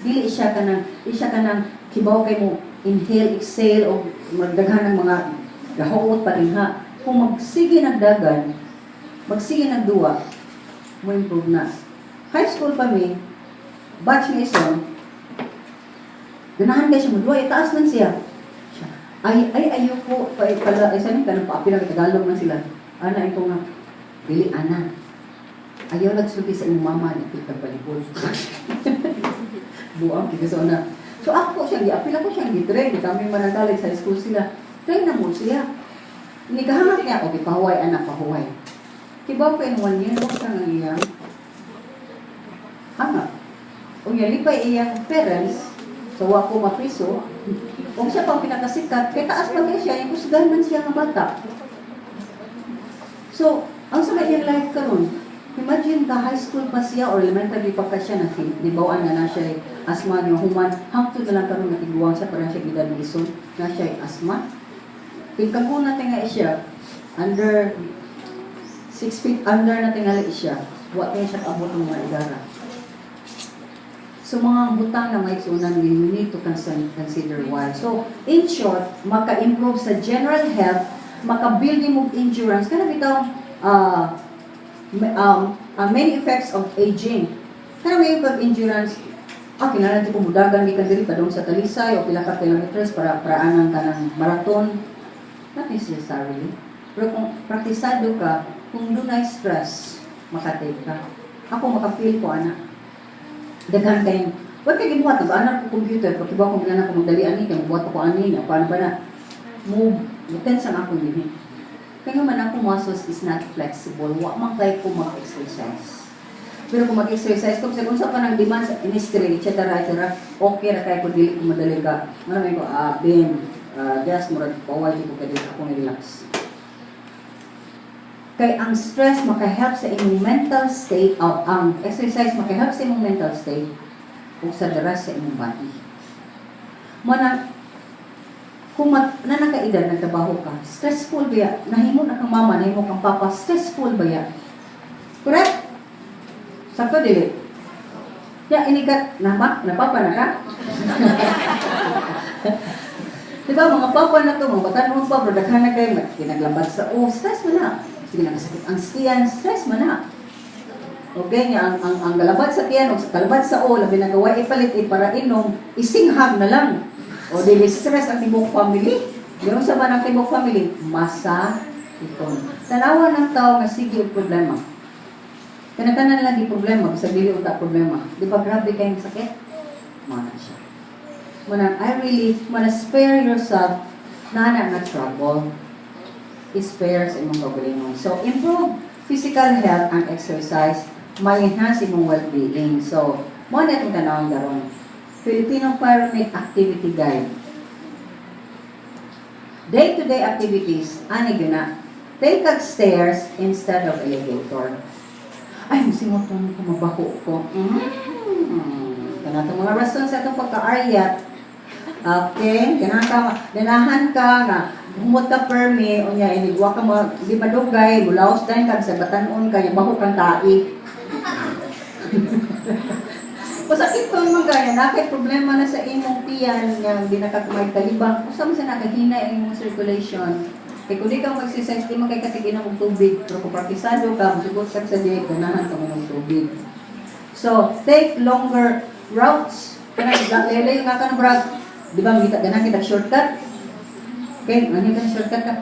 Dili siya kanang, di siya kanang, kibaw kay mo, inhale, exhale, o magdaghan ng mga gahuot pa rin ha. Kung magsige nagdagan, magsige nagduwa, mo improve na. High school pa mi, batch ni ison, ganahan kay siya magduwa, itaas lang siya. Siya, "Ay, ay, ayoko, pa, pala, ay, saan ka, paapil ang Tagalog na sila." Ana, ito nga, "Dili, ana. Ayaw nagsulti sa imong mama, ni kita palibot." Buang, kaya so na. So ako siyang, giapil ako siyang gitrain, di kami man ang college, high school sila. Train na mo siya. Nikahangat niya, "Okay, pahuway, anak, pahuway." Kibaw pa in one year, wag ka nga iyang hangat. O yan, lipay iyang parents, so wa ko mapriso, kung siya pang pinakasikat, kay taas pa kay siya, yung kusgan man siya nga bata. So, ang sa iyang life karon, Imagine ka, high school pa siya or elementary pa ka siya, na nibawaan nga na siya asthma niya, human, hangtod na lang karon natiguang siya, parang siya gidad ison, na siya asthma. Tingkaguna na tinga siya, under 6 feet under na tingali siya. Wa kay siya kaabot ng mga igara. So mga butang na may isunan, we need to consider why. So in short, maka-improve sa general health, maka-build mo endurance, kana bitaw many effects of aging. Kana may pag endurance, kinahanglan ko mudagan gikan diri padung sa Talisay o pila ka kilometers para paraanan ka ng marathon. Not necessarily. Pero kung praktisado ka, kung dunay stress, makatake ka. Ako maka-feel ko ana. Daghan kay wa kay gibuhat nag-anak ko computer, pag iba ko gana ko magdali ani kay magbuhat ko ani, niya paano ba na move, tense ang ako dinhi. Kaya man ako muscles is not flexible, wa man kay ko mag-exercise. Pero kung mag-exercise ko, sa unsa pa nang demand sa industry, etc., etc., okay ra kay ko, dili ko madali ka. Ano may ko, ben, just murag paway ko kay dili ako relax. Kay ang stress maka-help sa imong mental state, o ang exercise maka-help sa imong mental state ug sa the rest sa imong body. Mo na kung na nakaedad nagtrabaho ka, stressful ba? Nahimo na kang mama, nahimo kang papa, stressful ba ya? Correct? Sakto dili? Ya, inikat, nama, napapa na ka? Di ba, mga papa na to, mga batanon pa, pero daghan na kayo, kinaglambat sa, oh, stress mo na. Sige, nakasakit ang tiyan, stress mo na. Okay, nga, ang galabad sa tiyan, o sa galabad sa o, labi na gaway ipalit, para inom, isinghag na lang. O dili stress ang tibok family. Yung sa man ang tibok family, masa iton. Tanawa ng tao nga sige og problema. Kanatanan lagi problema, bisag dili unta problema. Di ba grabe kayong sakit? Mana siya. Mana, I really wanna spare yourself na na nga trouble. I-spare sa imong kaugalingon. So, improve physical health and exercise, may enhance imong well-being. So, mo na itong tanawang karon. Filipino Pyramid Activity Guide. Day-to-day activities, ani gyud na? Take kag stairs instead of elevator. Ay, musingot ko mabaho ko. Kanatong mga rason sa itong pagka-aryat. Okay, ganahan ka, ganahan ka nga humot ka permi, unya inigwa ka mo, di madugay, mulaos din ka sa batanon ka, nya baho kang tai. Pasakit ko naman gaya, na kay problema na sa imong tiyan nga di na ka kumay talibang, usa man sa nakahina ang imong circulation. Kay kung di ka mag-exercise, di man kay katig-inom og tubig. Pero kung praktisado ka, musugot ka sa diet, ganahan ka mo ng tubig. So, take longer routes. Kanang lele nga ka ng brag. Di ba ngita ganahan kita shortcut? Okay, ano ka shortcut ka?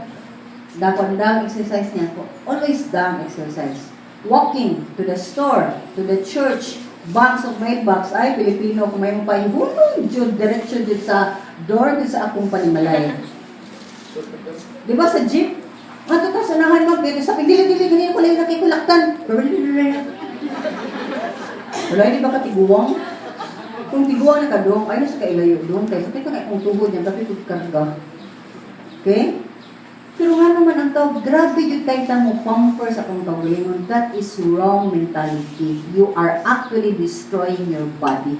Dapat dang exercise niya ko. Always dang exercise. Walking to the store, to the church, banks of mailbox, ay, Pilipino, kung may mapahihulong, jud, diretso jud sa door, jud sa akong panimalay. Di ba sa jeep? Ato ta sa unahan mo, pero sa dili dili ganyan ko lang nakikulaktan. Wala, hindi ba ka tiguang? Kung tiguang na ka dong, ay nasa kailayo dong, kay sakit ka kay kung tuhod niya, tapi kung karga. Okay? Pero nga naman ang tao, grabe yung kay mo pamper sa akong kaugalingon. That is wrong mentality. You are actually destroying your body.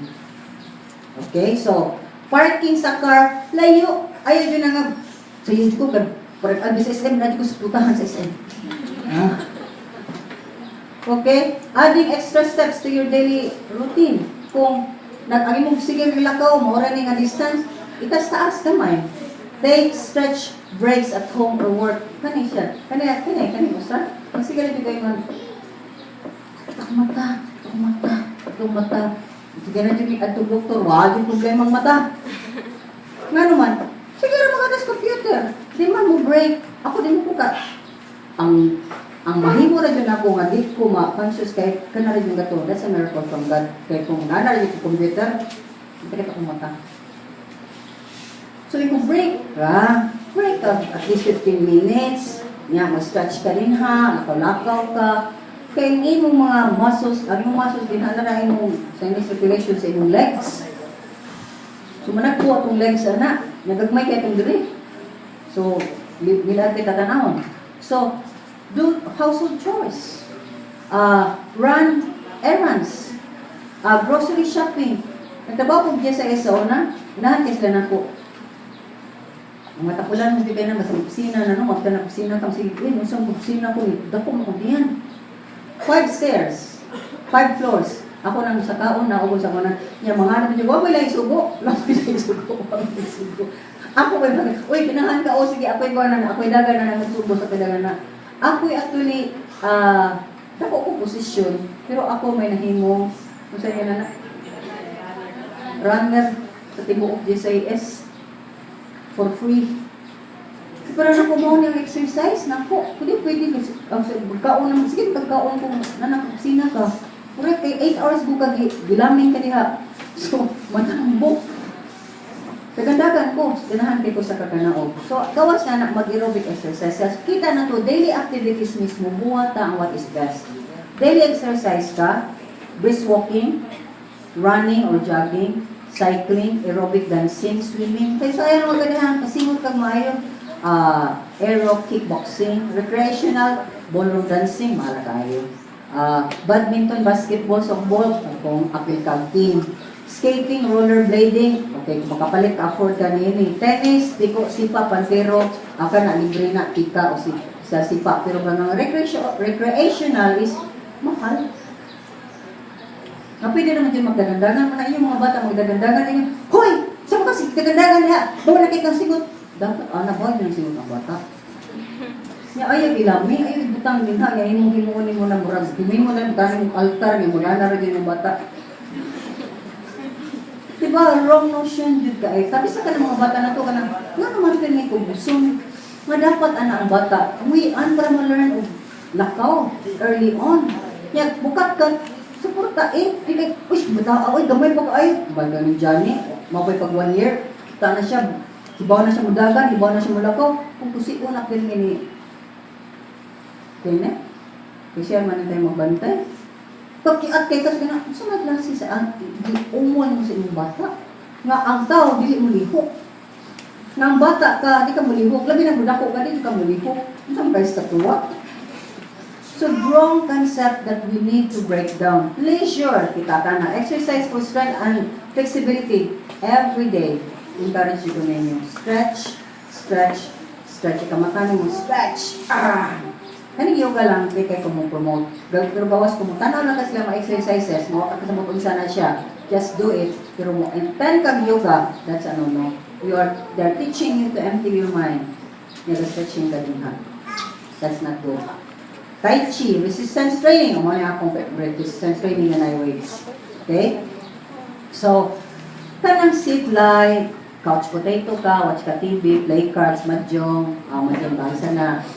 Okay? So, parking sa car, layo. Ayaw yun na nga. Sa yun ko, parang sa SM, na ko sa putahan sa SM. Ah. Okay? Adding extra steps to your daily routine. Kung nag ang imong sige lakaw, maura ni nga distance, itas-taas gamay. Take stretch breaks at home or work. Kani siya. Kani, kani, kani, usa. Ang sige lang kayo man. Akong mata, akong mata, akong mata. Sige na dyan adto doktor, wa gyud problema ang mata. Nga naman, sige ra mga das computer. Di man mo break. Ako di mo ko ka. Ang mahimo ra jud ako nga di ko ma-conscious kay kana ra jud gato. That's a miracle from God. Kay kung nana ra jud ko computer, hindi ka akong mata. So, if mo break ka, break ka at least 15 minutes, nya mag-stretch ka rin ha, lakaw-lakaw ka. Kay ang imong mga muscles, ang imong muscles, dinhala na imong sa imong circulation sa imong legs. So, managpo atong legs, ana, nagagmay kay atong diri. So, nila kita tanawon. So, do household chores. Run errands, grocery shopping. Nagtrabaho ko diyan sa SO na, unahan kay sila nako. Ang matapulan mo kayo na, basta opisina na, no, magta na opisina kang sige, eh, mo sa opisina ko, dako mo kong diyan. Five stairs, five floors. Ako nang sa kaon na ako sa kaon niya mga hanap niya, wa lang isugo, wala may isugo, wa may isugo. Ako kay mag, uy, ganahan ka, o sige, ako'y kuha na, ako'y dagan na nagsubo sa dagan na. Ako'y actually, dako ko posisyon, pero ako may nahimong, kung sa na, runner sa tibuok GSIS for free. Pero na ko mo niyang exercise, nako, pwede pwede, ang kaon naman, sige, pagkaon ko, nanak, opisina ka. Correct, kay 8 hours ko ka, gilamin ka diha. So, matambok. Dagandagan ko, ganahan kay ko sa kakanaog. So, gawas na na mag-aerobic exercise. Kita na to, daily activities mismo, buhata ang what is best. Daily exercise ka, brisk walking, running or jogging, cycling, aerobic dancing, swimming. Kaya so, ayaw maganahan, kasingot kag maayo. Aero kickboxing, recreational, ballroom dancing, mahal kayo. Badminton, basketball, softball, kung apil kag team. Skating, rollerblading, okay, kung makapalit ka, afford ka niini. Tennis, tiko, sipa, pantero, aka na libre na tika o si, sa sipa. Pero kanang recreational is mahal. Nga pwede naman dyan magdagandagan mo na inyong mga bata, magdagandagan ninyo. Hoy! Sa mo kasi dagandagan diha? Bawa na kay kang singot. Dapat, ana ba, yun ang singot ang bata. Nya ayaw ilami, ayaw ibutang din ha, nya imong himuon nimo na murag, himo na butang imong altar, nya mula na ra gyud yung bata. Diba, wrong notion jud ka eh. Sabi sa kanang mga bata na to, kanang, nga naman pirmi ko busong. Nga dapat ana ang bata, uwian para ma-learn og lakaw early on. Nya, bukat ka, suporta eh. Di kay, uy, bata, uy, gamay pa ka ay. Baga ni Johnny, mapay pag one year, kita na siya, hibaw na siya mudagan, hibaw na siya mulakaw. Kung kusi na pirmi ni, kaya na, kasi man na tayo magbantay. Pagkiat kay kas na, sa mga klase sa ang di umol mo sa imong bata. Nga ang tao dili mo lihok. Nga ang bata ka di ka molihok, labi na mudako ka di ka molihok. Unsa man kay sa tuwa? So wrong concept that we need to break down. Leisure, kita ka na. Exercise for strength and flexibility every day. Encourage ko ninyo. Stretch, stretch, stretch. Kamata mo, stretch. Ah! Kaning yoga lang, di kay ko mo promote. Pero gawas ko mo, tanaw lang kasi sila mga exercises, mo ka sa unsa na siya. Just do it. Pero mo intend kag yoga, that's ano no. They're teaching you to empty your mind. Nag-stretching ka din ha. That's not good. Tai Chi, resistance training. Amo na akong favorite, resistance training na weights. Okay? So, kanang sit lie, couch potato ka, watch ka TV, play cards, mahjong, mahjong ba na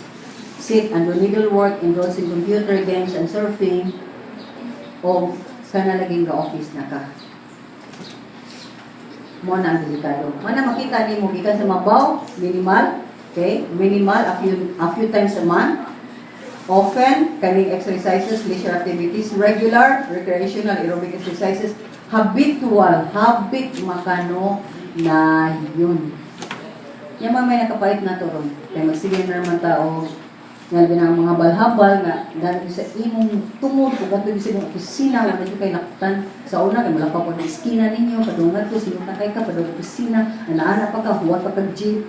sit and do needlework, indulge in computer games and surfing, o sana laging ka office na ka. Mo na ang delikado. Mo na makita nimo gikan sa mabaw, minimal, okay? Minimal a few times a month. Often, kaning exercises, leisure activities, regular, recreational, aerobic exercises, habitual, habit makano na yun. Yan mga may nakapait na to ron. Kaya magsige na naman tao, nga labi na ang mga balhabal nga dahil sa imong tungod kung kadto sa imong opisina wala jud kay laktan sa una kay malakaw pa ng eskina ninyo padungan ko sinong kay ka padung opisina ana pa ka huwat pa kag jeep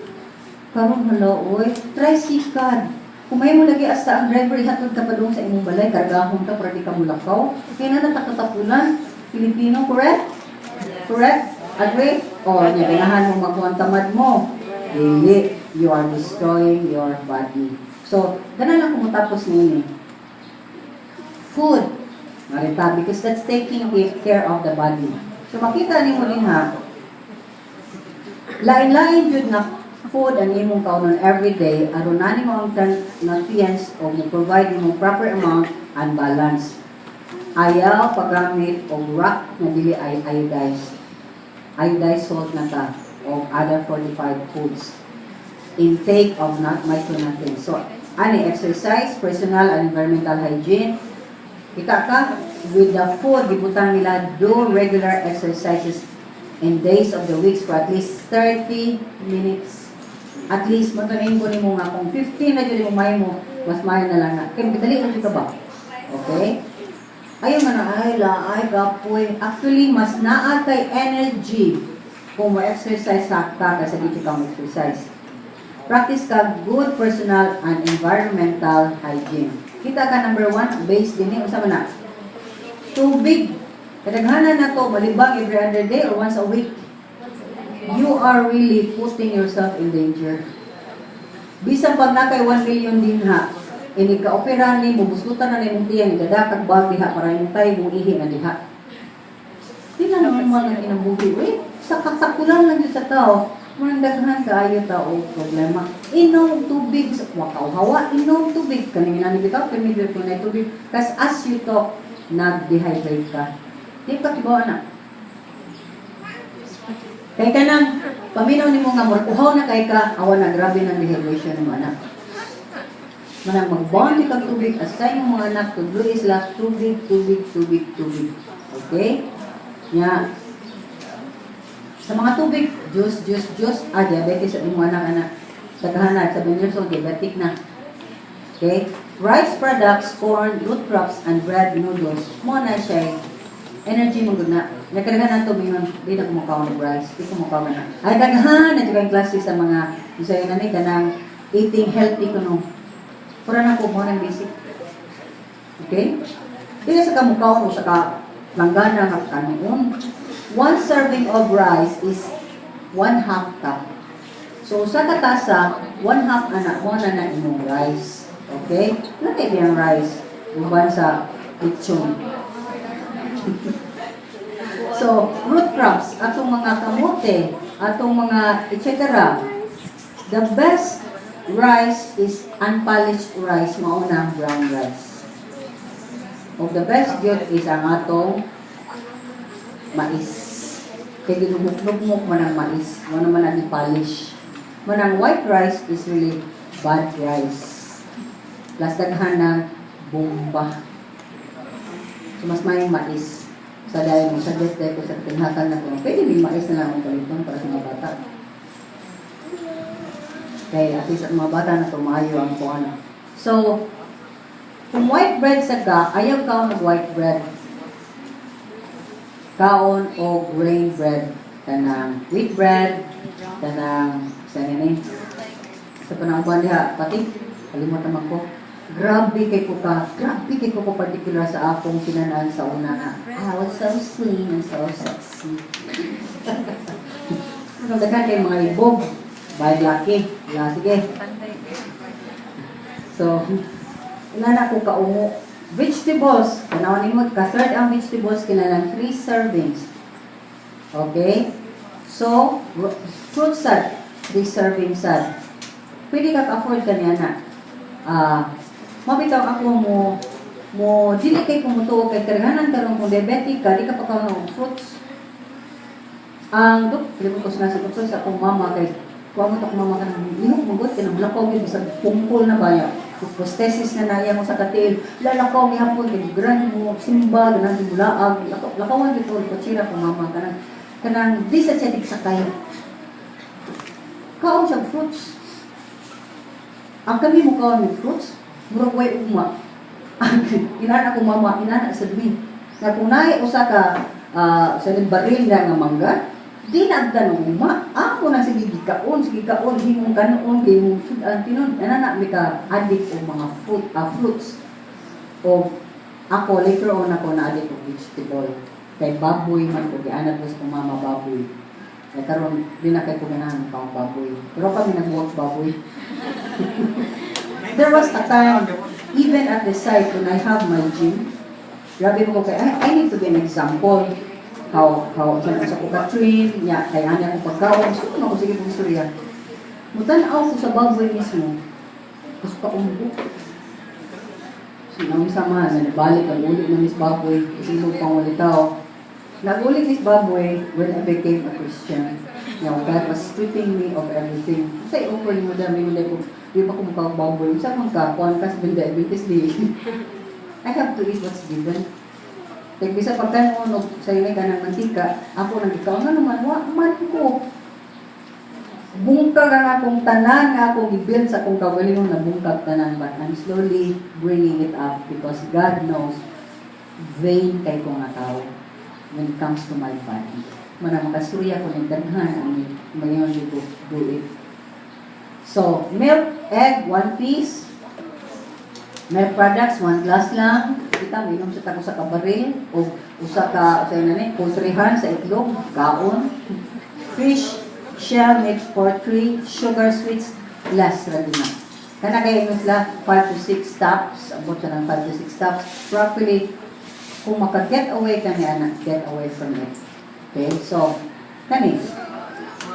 karon. Hala oy, tricycle kung may mo lagi hasta ang driver ihatod ka padung sa imong balay, kargahon ka para di ka mulakaw kay na natakatapunan Pilipino. Correct, correct, agree? O nya ganahan mo magkuhan tamad mo, dili, you are destroying your body. So, ganun lang kung matapos niini. Food, marita, because that's taking care of the body. So, makita nimo din ha, lain-lain jud nga food ang imong kaunon every day aron na nimo ang nutrients o mo provide nimo proper amount and balance. Ayaw paggamit og rock nga dili ay iodized. Iodized salt na ka o other fortified foods. Intake of not micronutrients. So, ani exercise, personal and environmental hygiene. Kita ka, with the food, gibutang nila, do regular exercises in days of the weeks for at least 30 minutes. At least, matunayin ko nimo nga kung 15 na jud mo may mo, mas maayo na lang na. Kaya dali mo ka ba? Okay? Ayaw nga na, ay, laay, gapoy. Actually, mas naa kay energy kung mo-exercise sa ka kasi dito ka mo-exercise. Practice ka good personal and environmental hygiene. Kita ka number one, base din ni, unsa man na? Tubig. Kadaghanan na to, malibang every other day or once a week. You are really putting yourself in danger. Bisan pag na kay 1 million din ha, ini ka opera ni, bubuslutan na ni mong tiyan, idada kag bag diha para imong tay, mong ihi na diha. Di na normal na kinabuhi. Uy, sa katakulan lang yun sa tao, manang daghan kaayo tao problema. Inom tubig, wakaw hawa, inom tubig. Kaning inani bitaw, familiar ko na tubig. Kas as you talk, nag-dehydrate ka. Di ka tibawa na. Kay kanang paminaw nimo nga murag uhaw na kay ka, awa na grabe ng dehydration mo anak. Manang mag-bond kag tubig as sa imong mga anak, tudlo sila tubig, tubig, tubig, tubig. Okay? Nya sa mga tubig, juice, juice, juice, ah, diabetes sa imong anak, anak. Daghan na, 7 years old, diabetic na. Okay? Rice products, corn, root crops, and bread noodles. Mo na siya energy mo gud na. Nakadaghan na to mingon, di na kumukaon og rice, di kumukaon na. Ay daghan na jud ang klase sa mga unsay na ni kanang eating healthy kuno. Pura na ko mo nang basic. Okay? Di na sa kamukaon o sa ka langgana nga kanuon. One serving of rice is one half cup. So sa katasa, one half ana mo na na imong rice. Okay? Ano kay ang rice? Uban sa lechon. So, root crops, atong mga kamote, atong mga etc. The best rice is unpolished rice, mao na ang brown rice. O the best gyud is ang atong mais. Kay ginumok-lugmok man ang mais, mo naman ang i-polish. Manang white rice is really bad rice. Plus daghan ng bomba. So mas mayong mais. Sa dahil mo, suggest dahil ko sa tinghatan na ko, pwede may mais na lang ang paliton para sa mga bata. Kaya at least ang mga bata na tumayo ang kuan. So, kung white bread sa ka, ayaw kaon og white bread. Kaon og grain bread. Kanang wheat bread, kanang sa nini. Sa panahon diha, pati, kalimot naman ko. Grabe kay ko particular sa akong kinanaan sa una nga. I was so slim and so sexy. Ano daghan kay mga ibog. Bye, Lucky. La, sige. So, ina na ko kaungo. Vegetables. Tanawan nimo, ka-third ang vegetables, kinalang 3 servings. Okay? So, fruit sad, 3 servings sad. Pwede ka ka-afford kaniya na. Ah, mabitaw ako mo mo dili kay kumutuo kay kadaghanan karon kung diabetic ka, di ka pa kaon og fruits. Ang dok, limot ko sa doktor sa akong mama kay kuha mo to akong mama kanang lihok mo gud kanang lakaw gyud bisag pungkol na baya. Prosthesis na naya mo sa katil, lalakaw gihapon kay gran mo simba ganan mulaag, lakaw lakawan gyud to kutsira ko mama kanang kanang di sa siya tigsakay. Kaon siya fruits. Ang kami mo kaon with fruits, murag way ugma. Inana ko mama, inana sa dumi. Nga kung naay usa ka sa baril na nga mangga, di na agdan og ugma. Ako na sige gikaon, sige kaon, himong kanon, himong sudan tinon. Ana na mi ka addict og mga fruits. O ako later on ako na addict og vegetable. Kay baboy man ko gianad ko sa akong mama baboy. Kay karon di na kay ko ganahan kaon baboy. Pero kami nagbuwag baboy. There was a time, even at the site when I have my gym, grabe mo ko kay, I need to be an example. How, sa ko ka-train, ya, kay ani akong pagkaon, gusto ko na ko sige kong istorya. Mutan-aw ko sa baboy mismo, gusto ka umbo. So, nang sama, nanibalik ang uli ng Miss Baboy, kasi ilog pang walitaw. Nag-uli Miss Baboy when I became a Christian. Now, God was stripping me of everything. Sa i-offer mo dami mo ko, di pa ko mukha baboy. Sa man ka, kuhan ka sa diabetes di. I have to eat what's given. Kaya bisa pagka mo no, sa inay ka ng mantika, ako nang ikaw nga naman, wa man ko. Bungkag ang akong tanan nga akong i-build sa akong kaugalingon na bungkag tanan, but I'm slowly bringing it up because God knows vain kay ko nga tao when it comes to my body. Mana makasturya ko ng daghan ang mayon ko do it. So, milk, egg, one piece. Milk products, one glass lang. Kita, minom sa tako sa kabaril o usa ka, usa na ni, poultryhan sa itlog, kaon. Fish, shell, mixed poultry, sugar, sweets, less ra din na. Kana kay ingon sila 5 to 6 tops, abot siya ng 5 to 6 tops. Properly, kung maka-get away ka niya, anak, get away from it. Okay, so, kani.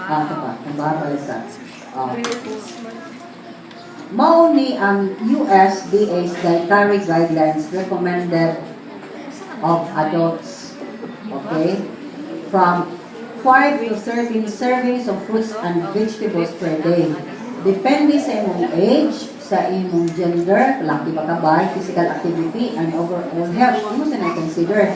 Ah, ito pa, kung baka pala sa. Ah. Mao ni ang USDA's dietary guidelines recommended of adults. Okay? From 5 to 13 servings of fruits and vegetables per day. Depende sa imong age, sa imong gender, laki ba ka ba, physical activity, and overall health. Imo sa na-consider.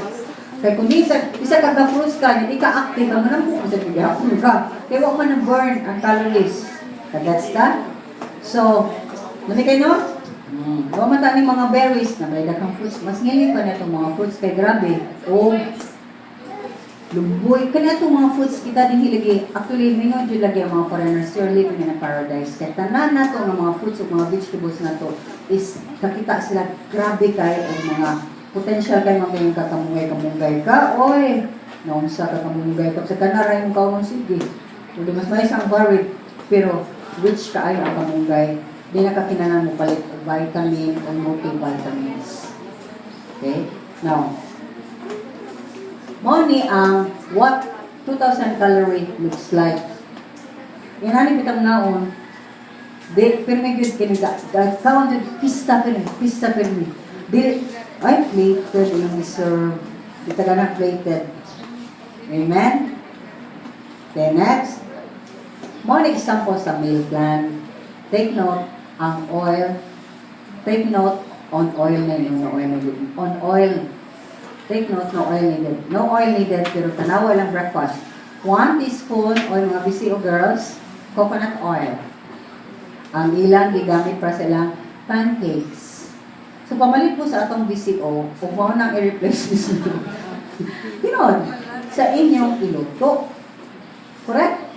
Kay kung di sa, isa ka ka fruits ka, hindi ka active, ang manang mo sa gihapon ka. Kay wa man na burn ang calories. Kagets ka? So, lami kayo, no? Wa man ta ni mga berries na may daghang fruits. Mas ngili pa na itong mga fruits kay grabe. O lumboy kani atong mga fruits kita din hiligi. Actually, mingon jud lagi ang mga foreigners, "You're living in a paradise." Kay tanan nato nga mga fruits ug mga vegetables nato is kakita sila grabe kay og mga potential kay mga kayong kakamungay kamunggay ka. Oy, naunsa ka kamunggay ka sa kanara yung kaon, sige. Uli mas may isang varied pero rich kaayo ang kamunggay. Di na ka kinahanglan mo palit og vitamin o multivitamins. Okay? Now, mao ni ang what 2,000 calorie looks like. Yan ani bitang naon, di pirmi gyud kini ka kaon jud pista pirmi, pista pirmi. Di ay plated yung serve. Di ta na plated. Amen? Okay, next. Mao ni example sa meal plan. Take note ang oil. Take note on oil na yun, no oil needed. On oil. Take note, no oil needed. No oil needed, pero tanawa lang breakfast. 1 teaspoon oil, mga VCO girls, coconut oil. Ang ilang gigamit para sa ilang pancakes. So, pamalit po sa atong VCO, kung mao nang i-replace mismo. Tinuod, sa inyong iluto. Correct?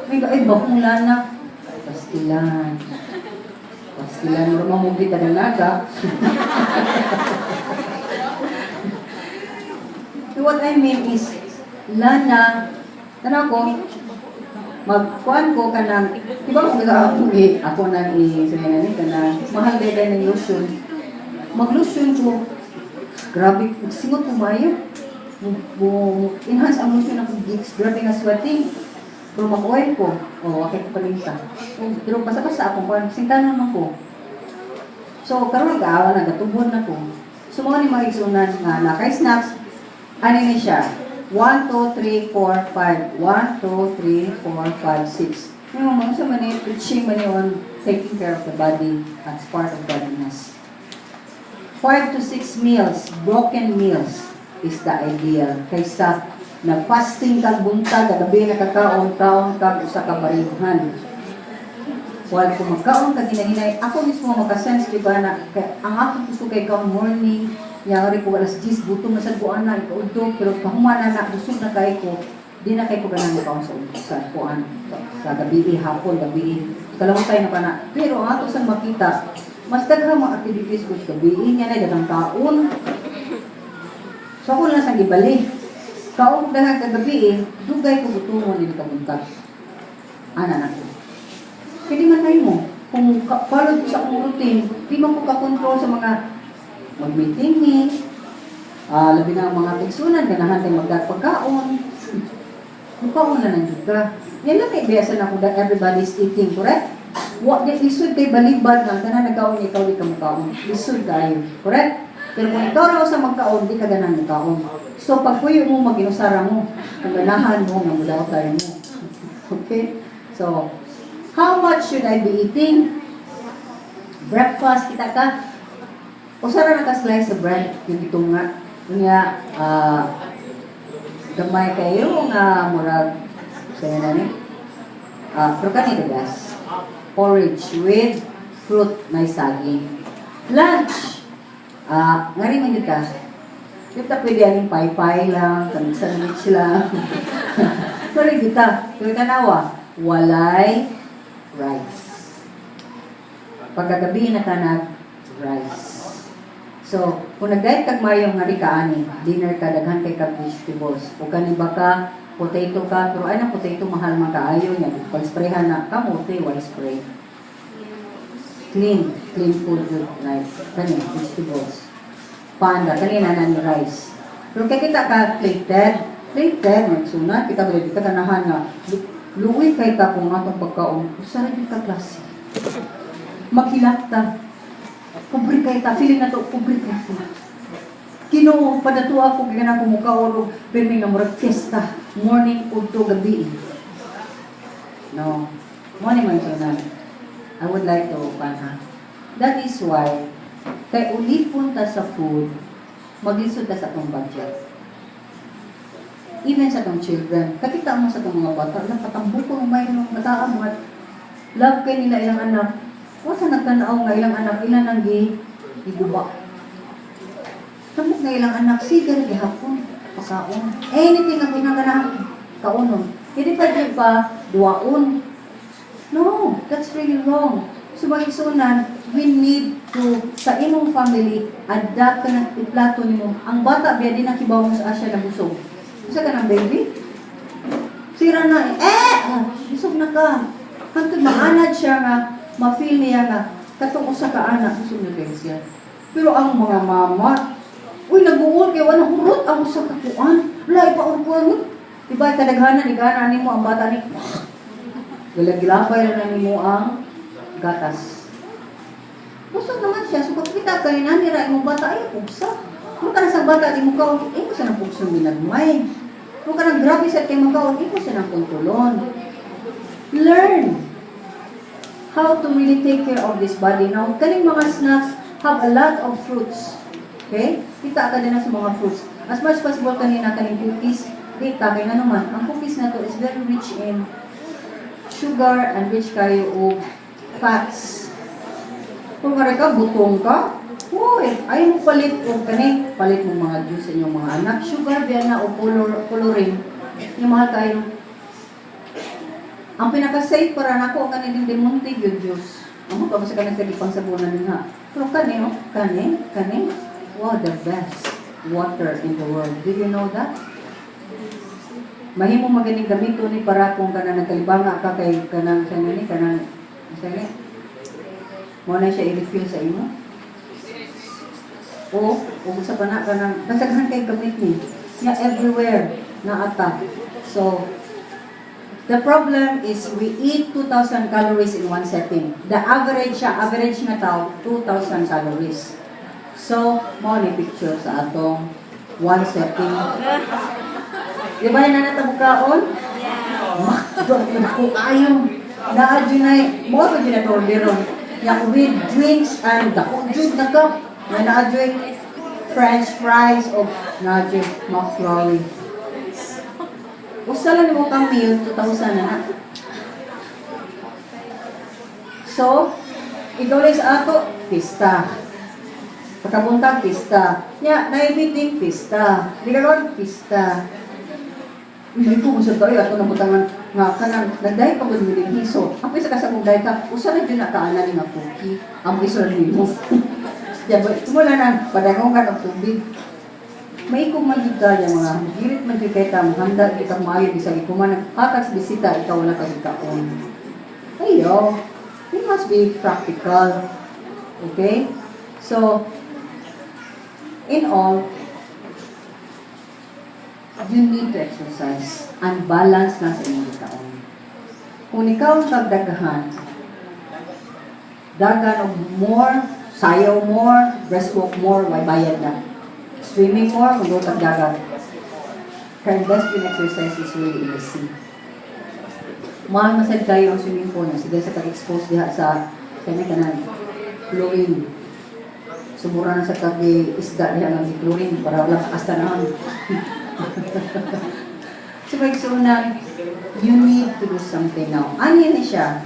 May ay, bakong lana. Pastilan. Pastilan, mura mamugit ka na naga. What I mean is, lana, tanaw ko, magkuan ko kanang, di ba kung ako, ako nang i, sabi na ni, kanang, mahal gay ng lotion. Mag-lotion ko, grabe, singot ko mayo. Mo enhance ang lotion ako, gigs, grabe nga sweating. Pero mag-oil ko, oh, okay ko palinta. Pero basta-basta akong kuan, sintanon man ko. So, karon nag-aawa na, gatubon na ko. So, mga ni mga igsunan nga nakay snacks, ano ni siya? 1, 2, 3, 4, 5. 1, 2, 3, 4, 5, 6. Yung mga sa mani, preaching man on taking care of the body as part of godliness. 5 to 6 meals, broken meals, is the ideal. Kaysa nag-fasting kag buntag, kagabi nakakaon, kaon kag usa ka barilhan. While kung magkaon ka ginahinay, ako mismo makasense, di ba, na kay, ang akong gusto kay kaon morning, yari ko alas 10, gutom na sa buwan na, ikaudto, pero kahumana na, busog na kay ko, di na kay ko ganahan kaon sa kuan, sa gabi, hapon, gabi, kalawang tayo na pa na. Pero ang ato sang makita, mas daghang mga activities ko sa gabi, niya na daghang kaon. So ako na lang sang gibali. Kaon daghang kagabi eh, dugay ko gutomon din kabuntag. Ana na ko. Pwede man tayo mo. Kung follow ko sa akong routine, di man ko ka-control sa mga mag-meeting ni, labi na ang mga tigsunan, ganahan tayo magpagkaon. Mukaon na lang jud ka. Yan lang kay biyasan ako that everybody's eating, correct? Wa di lisod kay balibad nga tanan nagkaon, ikaw di ka mukaon. Lisod kayo, correct? Pero kung ikaw raw sa magkaon, di ka ganahan mukaon. So pag puyo mo, maginusara mo. Kung ganahan mo, nga mudaw tayo mo. Okay? So, how much should I be eating? Breakfast, kita ka. Usa ra naka-slice sa bread, yung itong nga. Nga, gamay kayo nga murag, sa'yo na ni. Pero kani the best. Porridge with fruit na saging. Lunch! Ngari man jud ka. Di ta pwede aning paypay lang, kanang sandwich lang. Pero kita, pero tanawa, walay rice. Pagkagabi na ka nag rice. So, kung nag-diet kag mayo nga di ka ani, dinner ka, daghan kay kag vegetables. O kani baka potato ka, pero ay na potato mahal man kaayo niya. Pag sprayhan na kamote, why spray? Clean, clean food jud, like kani vegetables. Panda, kani na ni rice. Pero kay kita ka plated, plated, magsuna, kita ba di ka ganahan nga luoy kay ta kung atong pagkaon, usa ra gyud ka klase. Maghilak ta. Pobre kay ta, feeling na to, pobre kay ta. Ginoo, padatua ko gana ko mukaon og pirmi nga murag fiesta, morning udto gabi. No. Morning man sunan. I would like to open ha. That is why kay ulipon ta sa food, maglisod ta sa atong budget. Even sa atong children, kakita mo sa atong mga bata, la patambuko ng may mga bata, mga love kay nila ilang anak. Wa sa nagtanaw nga ilang anak ilan ang gi giguba. Tambok na ilang anak, sige ra gihapon, pakaon. Anything ang kinaganahan, kaonon. Hindi pa di pa duwaon. No, that's really wrong. So magigsunan, we need to, sa imong family, adapt ka ng iplato nimo. Ang bata biya di nakibaw mo sa asya na busog. Usa ka ng baby? Sira na, eh! Ah, busog na ka. Hangtod maanad siya nga, ma-feel niya nga, katong usa ka anak, busog na kayo siya. Pero ang mga mama, uy, nag-uol kay wala hurot ang usa ka kuan. Wala ipaon ko. Diba kadaghanan igana nimo ang bata ni. Gilagilapay na nimo ang gatas. Busog naman siya. So, pagkita kay nanira imong bata ay pugsa. Kung ka na sa bata di mo kaon, imo sa nang pugsong ginagmay. Kung ka nang grabe sa kay mo kaon, imo sa nang kontrolon. Learn how to really take care of this body. Now, kaning mga snacks have a lot of fruits. Okay? Kita ka din na sa mga fruits. As much as possible kanina kaning cookies, di ta kay nga naman, ang cookies na to is very rich in sugar and rich kayo og fats. Kung nga ka, butong ka, uy, ay mo palit og kani, palit mo mga juice sa inyong mga anak. Sugar biya na o color, coloring. Yung mahal kayo. Ang pinaka-safe para nako ang kaning Del Monte yung juice. Amo pa sa kanang kalipang sabunan din ha. Pero kani oh, kani, kani, wow, the best water in the world. Do you know that? Mahimo maganing gamito ni para kung kana nagkalibanga ka kay kanang sa ni kanang sa ni mo na siya i-refill sa imo. O sa pa na kanang basta daghan kay gamit ni. Ya everywhere na ata. So the problem is we eat 2,000 calories in one setting. The average siya, average nga tao, 2,000 calories. So, mo ni picture sa atong one setting. Di ba na natabukaon? Makdo na ko kayo. Naa jud na mo pa jud na to orderon. Ya with drinks and dako jud na ka. Na naa jud french fries o naa jud McFlurry. Usa lang nimo ka meal, 2,000 na na. So, ikaw lang sa ato, pista. Pagkabuntag, pista. Nya, na meeting, pista. Di ka ron, pista. Hindi ko kung tayo ato nabutangan nga kanang nagdahi pa gud mi hiso. Ang isa ka sa kung dahi ka, usa ra jud na kaana ni nga cookie. Ang iso ra nimo. Ya ba, mula na padangong ka og tubig. Maikog man jud kaya mga girit man jud kay ta handa jud ka maayo bisag ikaw man naghatag sa bisita, ikaw wala ka kaon. Ayo, we must be practical. Okay? So, in all, you need to exercise and balance na sa imong kaon. Kung ikaw ang kagdagahan, dagan og more, sayaw more, breastwalk more, may bayad na. Swimming more, kung doon dagat. Kaya best in exercise is really in the sea. Mahal masad kayo ang swimming pool na sige sa pag-expose diha sa kanya kanan chlorine. Sumura na sa kagi isda diha nga chlorine para wala kastanahon. So, kaigsuonan, you need to do something now. Ano ni siya?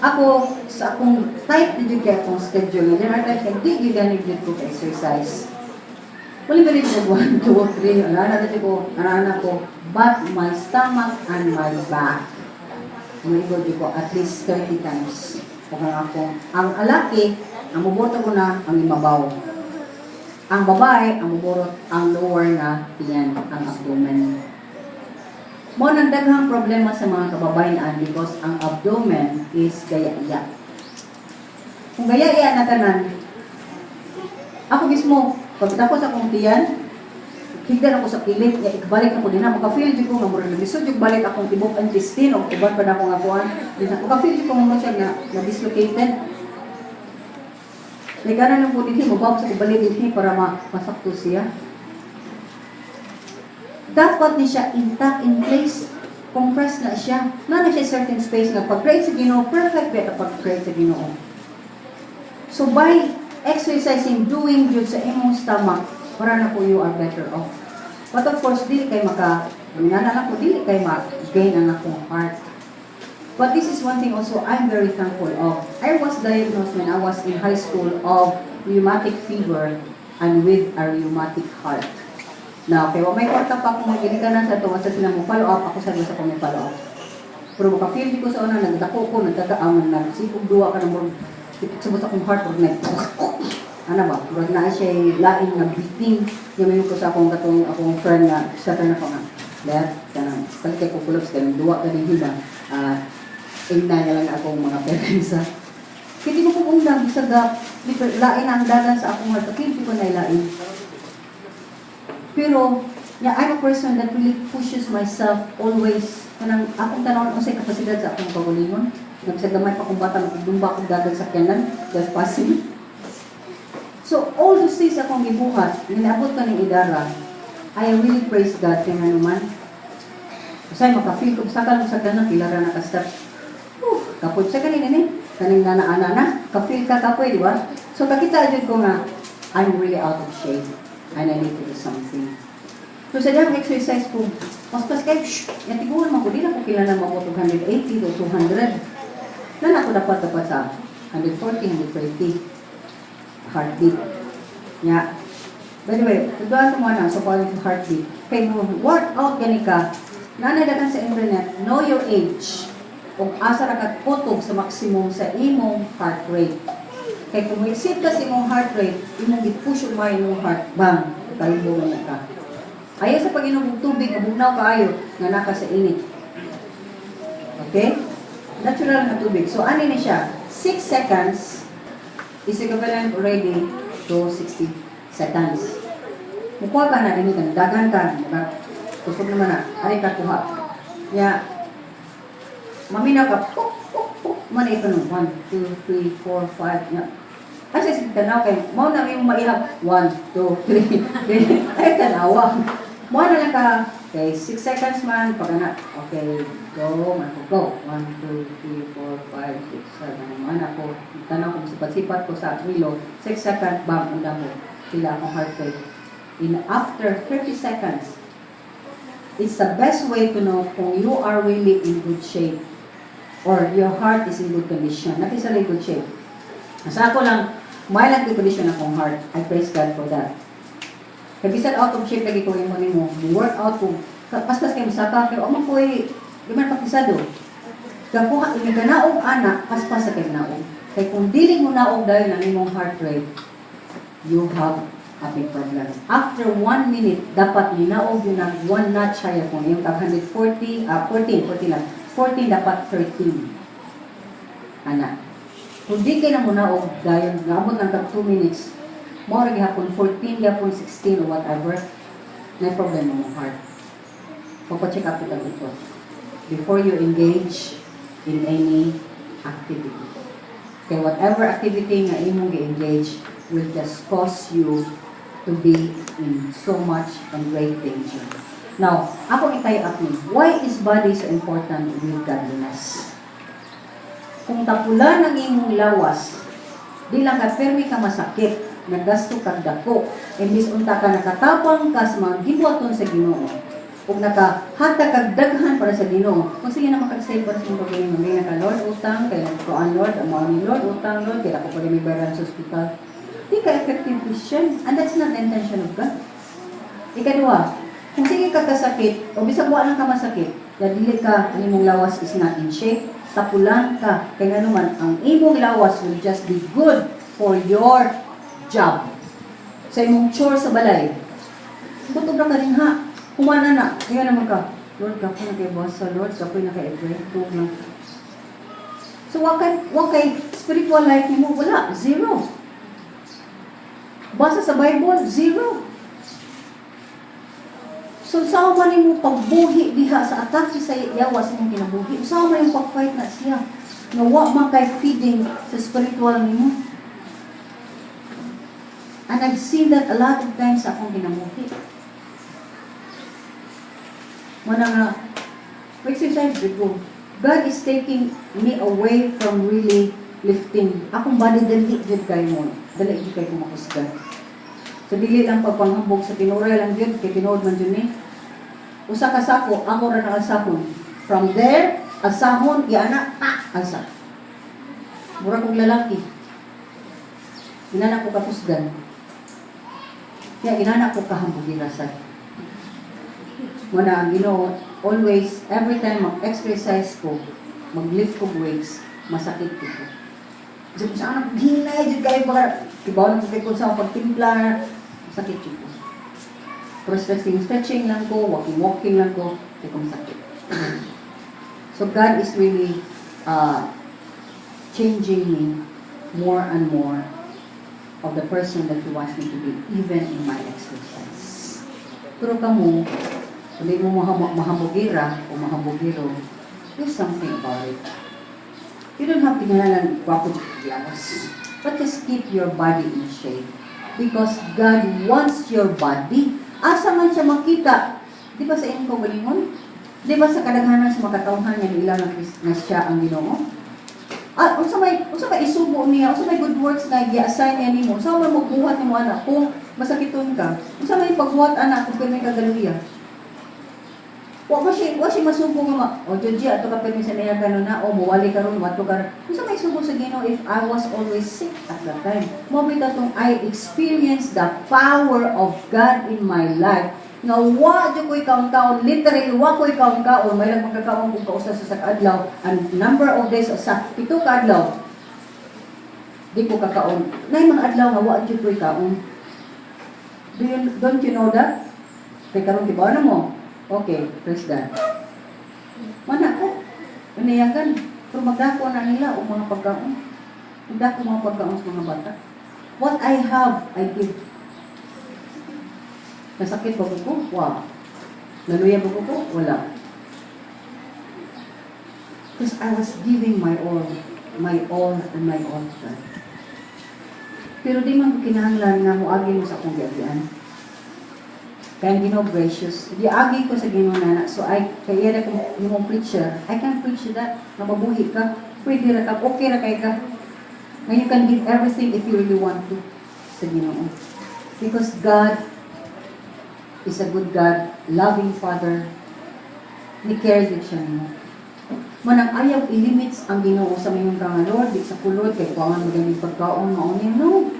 Ako, sa akong tight na jud kay akong schedule, there are times na di gyud gani jud ko ka-exercise. Wala ba rin ko 1, 2, 3, ana na ko, ana ko, but my stomach and my back. Muigod ko at least 30 times. O kung akong, ang alaki, ang mubuto ko na ang imabaw. Ang babae, ang muburot ang lower na tiyan, ang abdomen. Mao nang daghang problema sa mga kababayan because ang abdomen is gaya-iya. Kung gaya-iya na tanan, ako mismo, pagkatapos akong tiyan, higdan ako sa kilid, ya, ikbalik ako din na, maka-feel jud ko nga murag naglisod jud balik akong tibok intestine o uban pa na akong akuan. Maka-feel jud ko nga siya nga na dislocated. Like, ano lang po din, mabab sa ibalik din para masakto siya. Dapat ni siya intact in place. Compress na siya. Na siya certain space nga pag-create sa Ginoo, perfect ba pag-create sa Ginoo. So by exercising, doing jud sa imong stomach, para na po you are better off. But of course, dili kay maka, nga na ko, dili kay ma-gain ang akong heart. But this is one thing also I'm very thankful of. I was diagnosed when I was in high school of rheumatic fever and with a rheumatic heart. Now, kaya may kwarta pa akong na sa ito, sa sila mo follow up, ako sa ko may follow up. Pero maka-feel ko sa una, nagdako ko, nagtataang, nagsigog duwa ka na mo, sabot akong heart, or nag, ano ba, murag na siya lain nga beating. Yung may ko sa akong katong akong friend na sa na ko nga. Dahil, kanang, palit kay ko kulops, kanang duwa ka din hiba. Ingna niya lang akong mga parents sa. Hindi ko po undang, bisag lain ang dagan sa akong heart. Hindi ko na ilain. Pero, yeah, I'm a person that really pushes myself always. Kanang akong tanawon unsay kapasidad sa akong kaugalingon. Nagsag gamay pa kong bata, magdumba akong dagan sa sakyanan, just passing. So, all those things akong gibuhat, niabot ka ng idara, I really praise God kay nga naman. Usay maka-feel ko sa kalong sa kanan, pila ra na ka steps. Kapoy sa kanin ni, kaning nana na, ka-feel ka kapoy, di ba? So kakita jud ko nga I'm really out of shape and I need to do something. So sa diyang exercise ko, paspas kay, shh, yatiguan man ko, di na ko kilala mabot og 180 o 200. Na ako dapat sa 140, 130 heartbeat. Ya. By the way, tuduan mo na sa quality heartbeat. Kay mo work out gani ka, nanadagan sa internet, know your age. Kung asa ra ka kutob sa maximum sa imong heart rate. Kay kung mo-exceed ka sa imong heart rate, imong gi-push ug imong heart, bang, kalbo na ka. Ayaw sa pag-inom og tubig, bugnaw kaayo, nga naka sa init. Okay? Natural na tubig. So, ano ni siya? 6 seconds is equivalent already to 60 seconds. Mukuha ka na, ini ka, dagan ka, kusog naman na, ari ka kuha. Ya, maminaw ka, puk, puk, puk, man ito no, 1, 2, 3, 4, 5, ya. Asa sa tanaw kay, mao na may maihap, 1, 2, 3, ay tanawa. Mao na lang ka, okay, 6 seconds man, pag ana, okay, go, man ko, go. 1, 2, 3, 4, 5, 6, 7, man ako, tanaw ko, sipat-sipat ko sa relo, 6 seconds, bam, unda ko, sila akong heart rate. In after 30 seconds, it's the best way to know kung you are really in good shape or your heart is in good condition. Not is in good shape. Sa ako lang, mild ang condition akong heart. I praise God for that. Kaya bisan out of shape lagi ko yung mo, work out ko, paspas kayo masaka, pero man ko di man pakisado. Kakuha, imiganaog ana, paspas sa kayo naog. Kay kung dili mo naog dayon ang imong heart rate, you have a big problem. After 1 minute, dapat ninaog yun ang one notch higher. Kung yung tag 140, 14, 14 lang. 14 dapat 13. Ana. Kung di kayo na munaog, dayon, naabot lang tag 2 minutes, mo ra gihapon 14, gihapon 16 or whatever, na problema mo heart. Pagpa-check up kita ito before you engage in any activity. Kay whatever activity nga imong gi-engage will just cause you to be in so much and great danger. Now, ako i-tie up ni, why is body so important with godliness? Kung tapulan ang imong lawas, di lang ka permi ka masakit, nagasto kag dako, imbis unta ka nakatapang ka sa mga gibuhaton sa Ginoo, Ug nakahatag kag daghan para sa Ginoo. Kung sige na makag-save para sa imong kaugalingon, may ka, "Lord, utang kay kuan, Lord, amo ni Lord, utang, Lord, kay ako pa may bayaran sa ospital." Di ka effective Christian, and that's not the intention of God. Ikaduha, kung sige ka kasakit, o bisag wa lang ka masakit, na dili ka, ang imong lawas is not in shape, tapulan ka, kay nga naman, ang imong lawas will just be good for your job. Sa imong chore sa balay. Kutob ra ka rin ha. Humana na. Kaya naman ka, "Lord, kapoy na kay basa, Lord, kapoy na kay Ebreo lang." So, wa kay spiritual life nimo, wala, zero. Basa sa Bible, zero. So, sa man nimo pagbuhi diha sa atake sa yawa sa imong kinabuhi, sa man yung pag-fight na siya, nga wa man kay feeding sa spiritual nimo. And I've seen that a lot of times sa akong kinabuhi. Muna nga, exercise ko. God is taking me away from really lifting. Akong body dali jud kay mo. Dali jud kay ko makusgan. So dili lang pagpanghambog sa tinuray lang jud kay tinuod man jud ni. Usa ka sako, ako ra nakasakon. From there, asahon, iana, ta, asa. Mura kong lalaki. Inana ko kakusgan. Kaya inana ko kahambugira sa. Muna ang Ginoo, always, every time mag-exercise ko, mag-lift ko weights, masakit ko ko. Kasi kung saan ako hinay, jud kayo baka, kibaw na ko sa akong pagtimpla, masakit jud ko. Pero stretching, stretching lang ko, walking, walking lang ko, di ko masakit. So God is really changing me more and more of the person that He wants me to be, even in my exercise. Pero kamo, kung di mo mahambugira o mahambugiro, do something about it. You don't have to kinahanglan gwapo lawas. But just keep your body in shape. Because God wants your body. Asa man siya makita? Di ba sa inyong kaugalingon? Di ba sa kadaghanan sa makatawhan nga nila nga siya ang Ginoo? Ah, unsa may isugo niya, unsa may good works nga gi-assign niya nimo? Unsa may magbuhat nimo ana kung masakiton ka? Unsa may pagbuhat ana kung pirmi ka galuya? Wa siya masugo nga ma, "O Joji, ato ka pirmi sa niya kanon na, o muwali karon, wato ka." Unsa may sugo sa Ginoo if I was always sick at that time? Mao bitaw tong I experienced the power of God in my life nga wa jud ko'y kaon-kaon, literally wa ko'y kaon-kaon, may lang magkakaon kung kausa sa adlaw, and number of days sa 7 ka adlaw di ko kakaon. Nay mga adlaw nga wa jud ko'y kaon. Do you don't you know that? Kay karon di ba na mo? Okay, praise God. Mana ko anayagan, pero magdako na nila og mga pagkaon, magdako mga pagkaon sa mga bata. What I have, I give. Nasakit ba ko? Wow. Naluya ba ko? Wala. Because I was giving my all, my all, and my all to God. Pero di man ko kinahanglan nga moagi mo sa akong giagian. Kaya ang Ginoo gracious. Giagi ko sa Ginoo nana. So I, kaya na kung yung preacher, I can preach that. Na mabuhi ka. Pwede ra ka, okay ra kay ka. Nga you can give everything if you really want to sa Ginoo. Because God is a good God, loving Father, ni care jud siya nimo. Manang ayaw i-limits ang Ginoo sa mayong ka nga, "Lord, di sa kulod kay kuangan mo gani pagkaon mao ni." No.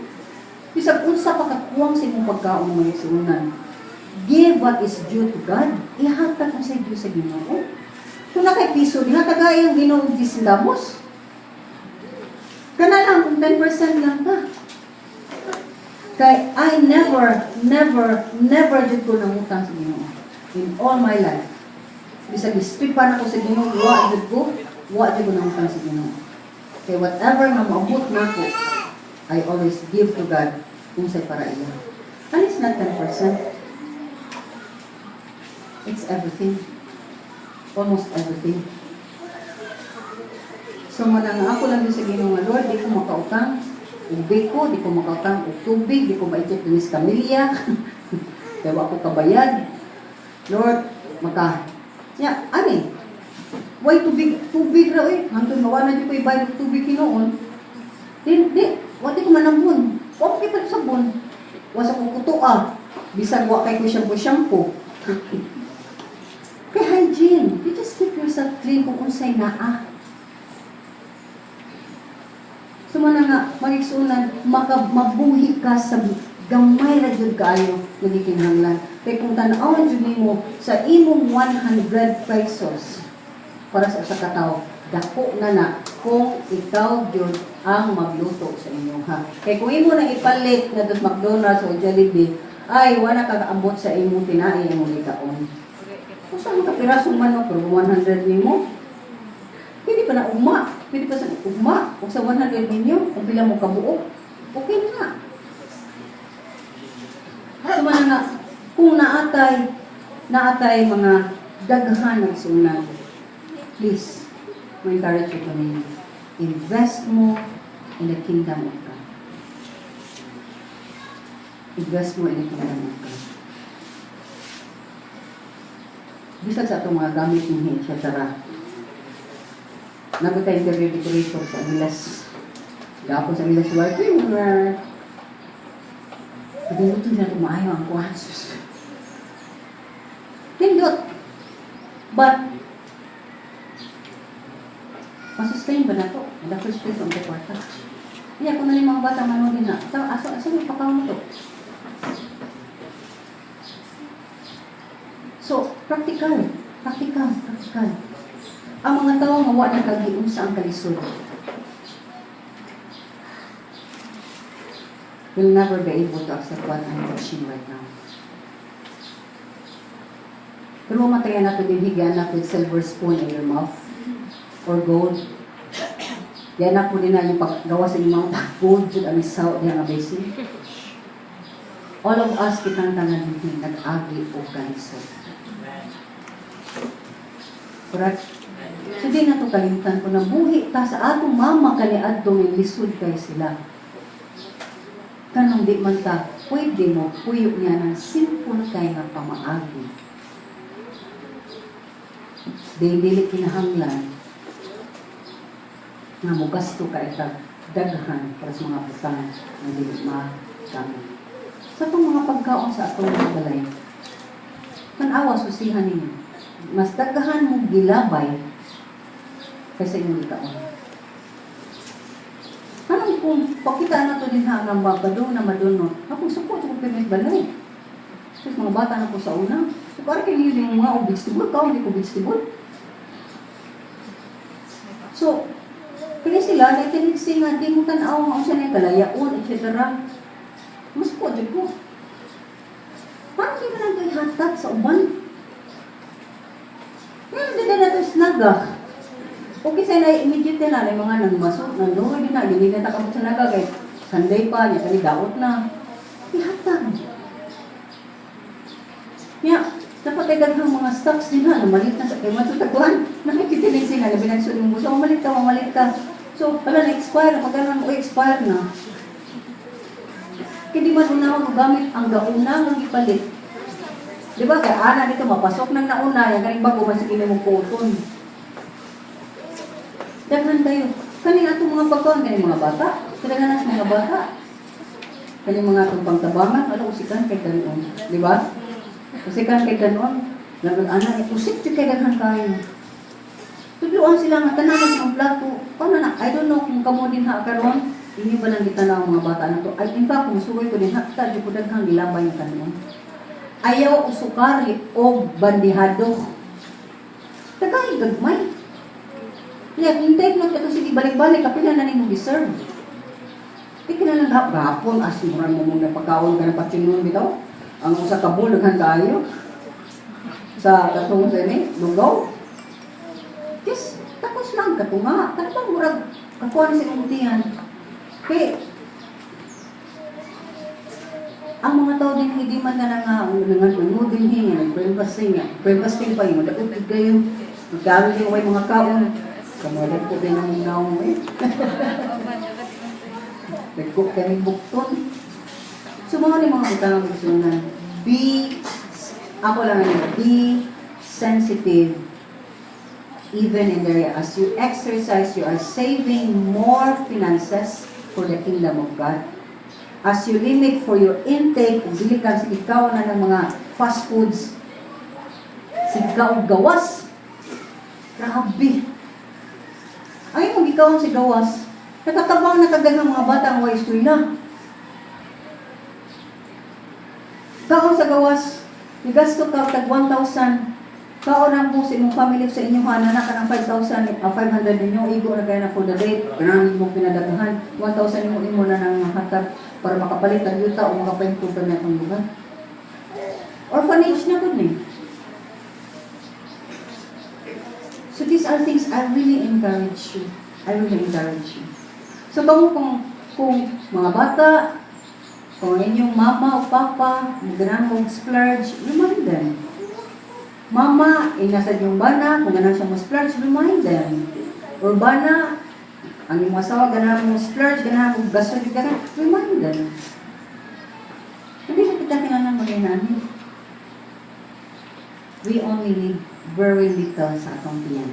Bisag unsa pa kakuwang sa imong pagkaon mo suunan. Give what is due to God. Ihatag mo sa due sa Ginoo. Kung na kay piso, dihatag ang Ginoo og 10 centavos. Kana lang kung 10% lang ka. Kay I never, never, never jud ko nangutang sa Ginoo in all my life. Bisag istripan ako sa Ginoo, wa jud ko nangutang sa Ginoo. Kay whatever nga moabot nako, I always give to God unsay para iya. And it's not 10%. It's everything. Almost everything. So manang ako lang din sa Ginoo nga, "Lord, di ko makautang ug ko, di ko makautang og tubig, di ko ma-eject dinis Camilla. Kaya wa ko kabayad. Lord, maka ya, ani. Why tubig, tubig ra eh. Hantod mawa na jud ko ibayad og tubig hinuon. Di, di, wa di ko manambon. Wa ko kay sabon. Wa sa ko kutoa. Bisag wa kay ko shampoo shampoo. Hygiene. You just keep yourself clean kung unsay naa. So man nga, mga igsuonan, maka, mabuhi ka sa gamay ra jud kaayo nagikinahanglan. Kay kung tan-awon jud nimo sa imong 100 pesos para sa usa ka tawo, dako na na kung ikaw jud ang magluto sa inyo ha. Kay kung imo na ipalit na dos McDonald's o Jollibee, ay wala ka kaabot sa imong tinai, imong gikaon. Kung saan ka pirasong manok, pero 100 nimo, pwede pa na ugma. Pwede pa sa ugma. Kung sa 100 ninyo, kung pila mo kabuok, okay na na. So man nga, kung naatay mga daghan ng sunan, please, ma-encourage ko ninyo, invest mo in the kingdom of God. Invest mo in the kingdom of God. Bisag sa atong mga gamit ni etc. Nagutay interior decorator sa Angeles. Gapon sa Angeles work, mga Pagluto na ito maayo ang kuhan. Sus. Nindot. But, masustain ba na to? In the first place, ang kwarta. Iya, kung na mga bata manood na, asa, asa, asa mo pakaon to? So, practical, practical, practical. Ang mga tao nga wa nakagiun sa ang kalisod will never be able to accept what I'm teaching right now. Pero matayan nato din higyan na with silver spoon in your mouth or gold. Yan ako din na yung paggawa sa inyong mga gold jud ang isaw diha nga basin. All of us kitang tanan din nag-agi og kalisod. Correct? So di na to kalimtan ko na buhi ta sa atong mama kaniadto ng lisod kay sila. Kanang di man ta, pwede mo puyo niya ng simple kay nga pamaagi. Di dili kinahanglan nga mogasto ka itag daghan para sa mga butang nga dili magamit. Sa atong mga pagkaon sa atong mga balay, tan-awa susihan ninyo. Mas daghan mo gilabay kaysa inyong gikaon. Anong kung pakita na to din ha nga badong na madunot, akong suko sa kong balay. Tapos mga bata na ko sa una. So, parang kayo yung mga og vegetable, kaon di ko vegetable. So, kaya sila, nagtinigsi nga, di mo tanaw nga unsa na yung kalayaon, etc. Mas po, dyan ko. Parang di mo lang ito ihatag sa uban. Ngayon, di na nato naga. Okay, sa na immediate na, na mga nangmaso, nanduroy din na, hindi na takabot sa naga, kay Sunday pa, niya kani daot na. Ihatag. Nya, dapat ay daghang mga stocks din ha, namalit na sa kay matutagwan. Nakikitinig sila, na binagsun yung buso, mamalit ka, mamalit ka. So, wala na expire, pag mo expire na. Kaya di man una ko gamit ang gauna nga gipalit. Di ba? Kaya ana dito, mapasok ng nauna, yung kaning bago, mas sige mo kuton. Daghan kayo. Kaning atong mga pagkaon, kaning mga bata. Kadaghanan sa mga bata. Kaning mga atong pangtabangan, ano, usikan kay kanon. Di ba? Usikan kay kanon. Lagot ana, usik jud kay daghan kayo. Tudloan sila nga tanan sa mga plato. Paano na? I don't know kung kamo din ha karon. Inyo ba lang gitanaw ang mga bata na to? Ay, in fact, kung sugoy ko din ha, kita jud ko daghang gilabay yung kanon. Ayaw usukari o bandihado. Tagay gagmay. Kaya kung take note ito, sige, balik-balik, kapila na nimo deserve. Di ka na lang gapon, as mura mo mong napagkaon ka ng patsinon bitaw. Ang usa ka bowl, daghan kayo. Sa katong sa ini, lugaw. Yes, tapos lang katunga. Kanang murag kakuha ni sa imong tiyan. Kay ang mga tao din hindi man na nga nanganunod din hingi, nag-breakfasting nga. Breakfasting pa yun, daot kayo. Magkano din may mga kaon. Kamulan ko din ang naong eh. Nagcook kami bukton. So mga ni mga butang ang gusto na be, ako lang ano, be sensitive even in the area. As you exercise, you are saving more finances for the kingdom of God. As you limit for your intake, kung dili ka sige ikaw na ng mga fast foods, sige ka og gawas. Grabe. Ay, kung ikaw ang sigawas, nakatabang na kag daghang mga bata ang way eskwela. Kaon sa gawas, migasto ka tag 1,000. Kaon ang sa imong family sa inyong hana ka ng 5,000, 500 ninyo, igo na kayo na for the date, kanang imong pinadaghan, 1,000 imo imo na nang hatag para makapalit ang yuta o makapaimprove ka na itong lugar. Orphanage na gud ni. So these are things I really encourage you. I really encourage you. So kamo kung mga bata, kung inyong mama o papa, ganahan mong splurge, remind them. Mama, inasa inyong bana, kung ganahan siya mo splurge, remind them. Or bana, ang imong asawa ganahan mo splurge, ganahan mo gasto, ganahan, remind them. Hindi na kita kinahanglan mag. We only need very little sa atong tiyan.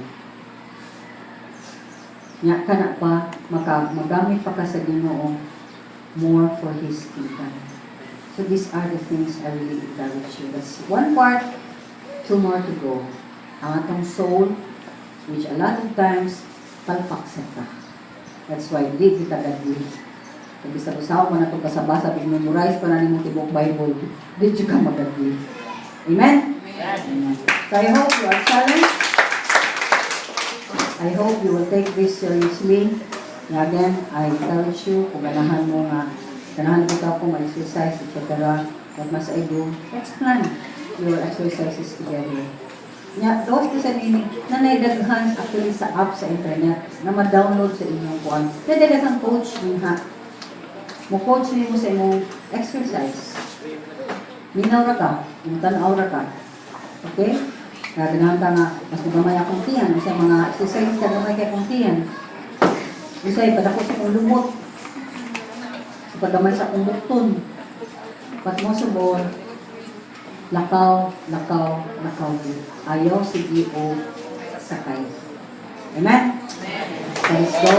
Nya kana pa maka magamit pa ka sa Ginoo more for His kingdom. So these are the things I really encourage you. That's one part, two more to go. Ang atong soul, which a lot of times, palpak sa ta. That's why di kita godly. Kung bisa usawa mo na itong kasabasa, memorize pa na nimo tibok Bible, di jud ka magodly. Amen? Amen. So I hope you are challenged. I hope you will take this seriously. And again, I encourage you, kung ganahan mo nga, ganahan ko ka kung exercise, etc. What must I do? Let's plan your exercises together. Nya, those ko sa nini, na naidaghan actually sa app sa internet, na ma-download sa inyong kuan. Na daghan coach ha. Mo coach nimo sa imong exercise. Minaw ra ka, tan-aw ra ka. Okay? Kaya ganahan ka nga, mas magamay akong tiyan. Sa mga exercise ka, gamay kay akong tiyan. Usay, padako sa akong lumot. Sa paggamay sa akong bukton. But most of all, lakaw, lakaw, lakaw. Ayaw, sige o sakay. Amen? Let's go.